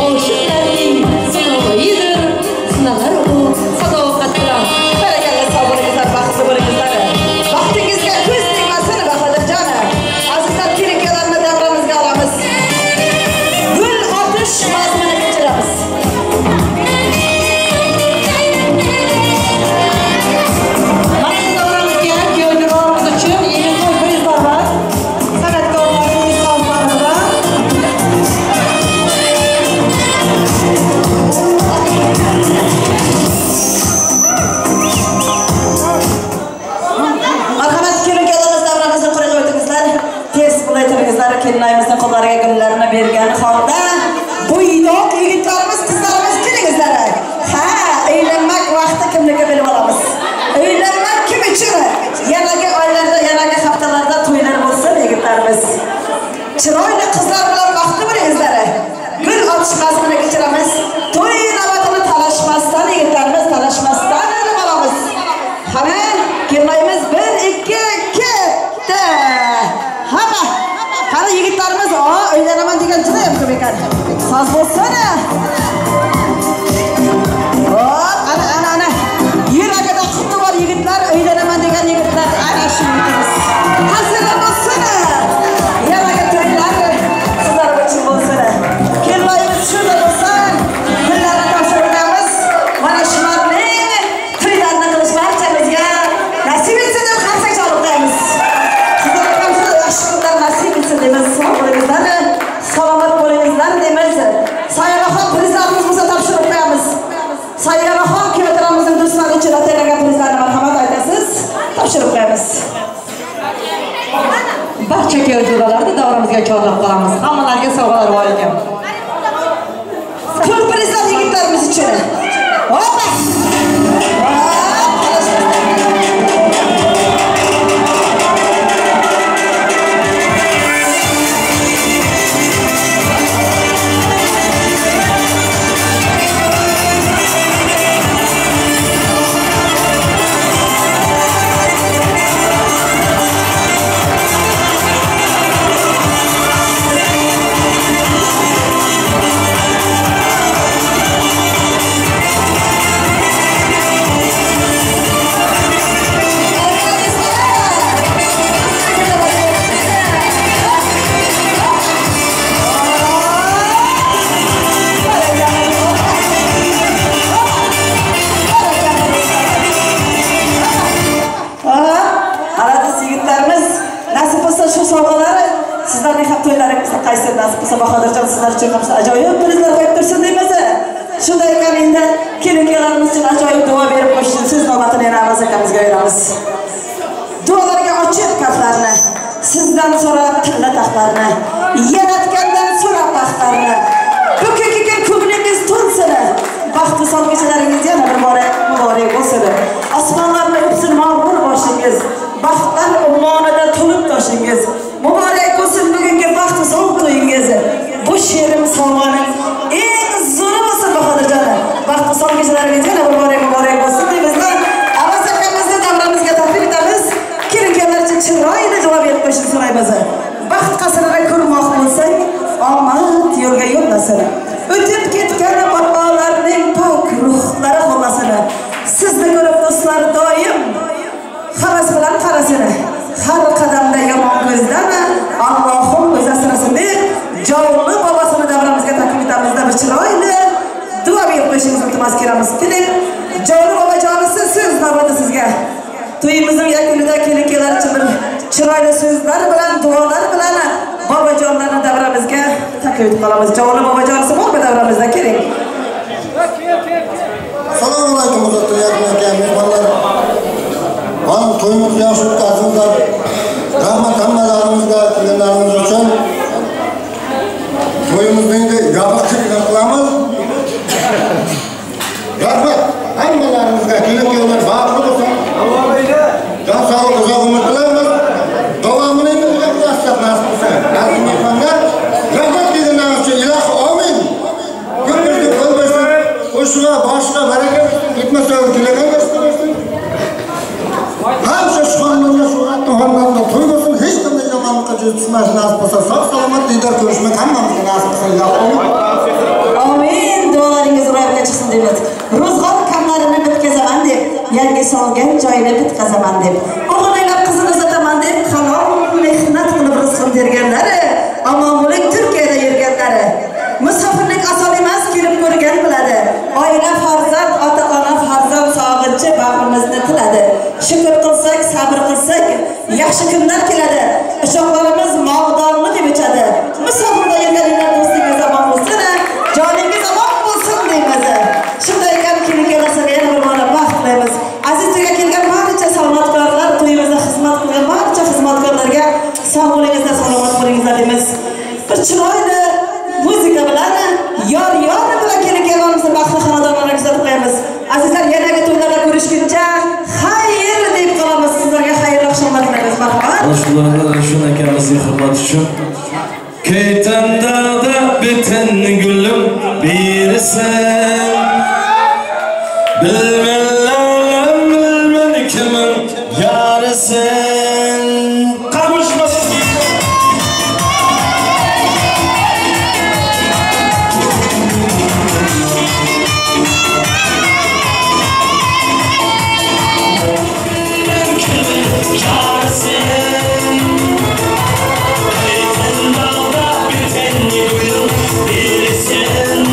oshiqlarning sinovidir. Sinalar u sadoqat bilan. Barakalla, sog' bo'lingizlar, baxtli bo'lingizlar. Baxtingizga ko'z tegmasin, Bahodirjon. Azizlar, kelin-kuyovlarni davramizga olamiz. Gul otish mazmuni kechiramiz. Mana shu davramizga kuyovjo'ralarimiz uchun yigitlar prizlar bor. San'atkorlarning sozlari bilan. Marhamat, kelin-kuyovlarimiz davramizni qurib o'tingizlar. Tez bunday turingizlar, kelinayimizning qo'llariga gullarni bergan holda bo'ydoq yigitlarimiz, qizlarimiz kelingizlar. Ha, uylanmak vaqti kimniki bilib olamiz. Uylanmak kim uchun? Yanagi oylarda, yanagi haftalarda to'ylar bo'lsin yigitlarimiz. Chiroyli qizlar bilan baxtli bo'lingizlar. Gul otish mazmuni kechiramiz. To'y navbatini talashmasdan yigitlarimiz, talashmasdan ilib olamiz. Qani, kelinayimiz 1 2 ketdi. Hamma. Qani yigitlarimiz, uylanaman degan juda ham ko'p ekan. Soz bo'lsin. Hop, ana ana ana. Yuragida quti bor yigitlar, uylanaman degan yigitlar, ana shu yigitimiz. Hazırlar bo'lsin. Yanagi to'ylar sizlar uchun bo'lsin. Kelinayimiz shunda bo'lsin. Gullarni topshiramiz. Mana shularning to'ylarini qilish barchamizga nasib etsin deb qarsak chalib qo'yamiz. Sizlarga ham shunday yaxshi kunlar nasib etsin deymiz. Sog' bo'lingizlar, salomat bo'lingizlar deymiz. Chakir jo'ralarni davramizga chorlab qolamiz. Hammalariga sovg'alar bor ekan. Ko'rprizlar yigitlarimiz uchun. Hoppa! Bahodirjon sizlar uchun ham ajoyib prizlar qo'yib tursin deymiz. Shunday ekan endi kelin-kuyovlarimiz uchun ajoyib duo berib qo'yishsin. So'z navbatini yana Avaz akamizga beramiz. Duolarga ochib kaflarni, sizdan so'rab tilla taxtlarni, yaratgandan so'rab baxtlarni. Bugungi ko'nglingiz to'lsin. Baxt visol kechalaringiz yana bir bora muborak bo'lsin. Osmonlarni o'psin mag'rur boshingiz, baxtlar ummonida to'lib toshingiz. Muborak bo'lsin bugungi baxt visol to'yingiz. Bu she'rim sovg'aning eng zo'ri bo'lsin Bahodirjon. Baxt visol kechalaringiz yana bir bora muborak bo'lsin deymizda. Avaz akamizni davramizga taklif etamiz. Kelin-kuyovlar uchun chiroyli javob berib qo'yishini so'raymiz. Baxt qasrini ko'rmoq bo'lsang, omad yo'lga yo'llasin. O'tib ketgan bobolarning pok ruhlari xo'llasin. Sizni ko'rib do'stlar doim havas bilan qarasin. Har qadamda yomon ko'zdan Allohim o'zi asrasin deb jonli bobosini davramizga taklif etamizda bir chiroyli duo berib qo'yishingizni iltimos qilamiz. Keling, jonli bobojonisi, so'z navbati sizga. To'yimizning yakunida kelin-kuyovlar uchun bir chiroyli so'zlar bilan, duolar bilan bobojonlarni davramizga taklif etib qolamiz. Jonli bobojonisi bormi davramizda? Keling. Assalomu alaykum hurmatli mehmonlar. Mana to'yimizni yaxshi o'tkazinglar. Rahmat hammalaringizga kelganlaringiz uchun. To'yimizni endi yopiq qilamiz. Rahmat hammalaringizga, kelin-kuyovlar baxtli bo'lsin. Jon sog'lik, uzoq umr tilaymiz. Davomini endi gaplashsak nasib qilsa. Aziz mehmonlar, rahmat kelganlaringiz uchun ilohi amin. Ko'p qo'l bersin, qo'shig'a, boshiga baraka bersin, ketmasa kelagan bersin. Hamsha shu xonadonda, shu xonadonda to'y bo'lsin, hech qanday yomonlikqa jo'z tushmasin nasib qilsa. Sog' salomat diydor ko'rishmak hammamizga nasib qilsin. Amin. Duolaringiz ro'yobga chiqsin deymiz. Ro'zg'or kamlarini bitkazaman deb, yangi solgan joyini bitkazaman deb, o'g'il qizini uzataman deb halol mehnat qilib rizqini terganlari, omonlik Turkiyada yurganlari. Musofirlik oson emas, kelib ko'rgan biladi. Oila farzand, ota-ona farzand sog'inchi bag'rimizni tiladi. Shukr qilsak, sabr qilsak, yaxshi kunlar keladi. Ushoqlarimiz mog'dorni deb ichadi. Musofirda yurganlar do'stingiz omon bo'lsin, joningiz omon bo'lsin deymiz. Shunday ekan, kelin-kuyovlarga yana bir bora baxt tilaymiz. Aziz to'yga kelgan barcha san'atkorlar, to'yimizda xizmat qilgan barcha xizmatkorlarga sog' bo'lingizlar, salomat bo'lingizlar deymiz. Bir chiroyli muzika bilan, yor-yor bilan kelin-kuyovlarimizni baxtli xonadonlarga kuzatib qo'yamiz. Azizlar, yanagi to'ylarda ko'rishguncha xayr deb qolamiz. Sizlarga xayrli oqshomlar tilaymiz. Marhamat. Ravshan akamizning hurmati uchun Köyten dağda biten gülüm bir sen. Bilmem bilmem kimin yarı sen. Kavuşmasın. Bilmem kimin yarı sen. Bir sen.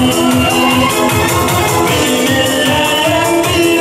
Bilmem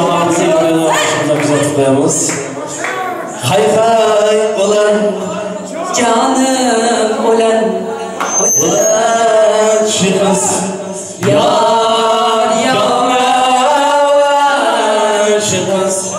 Oshnalarimizni yana kuzatib qo'yamiz. Hay hay o'lan, jonim o'lan, o'lan shu qiz yor yor o'lan shu qiz.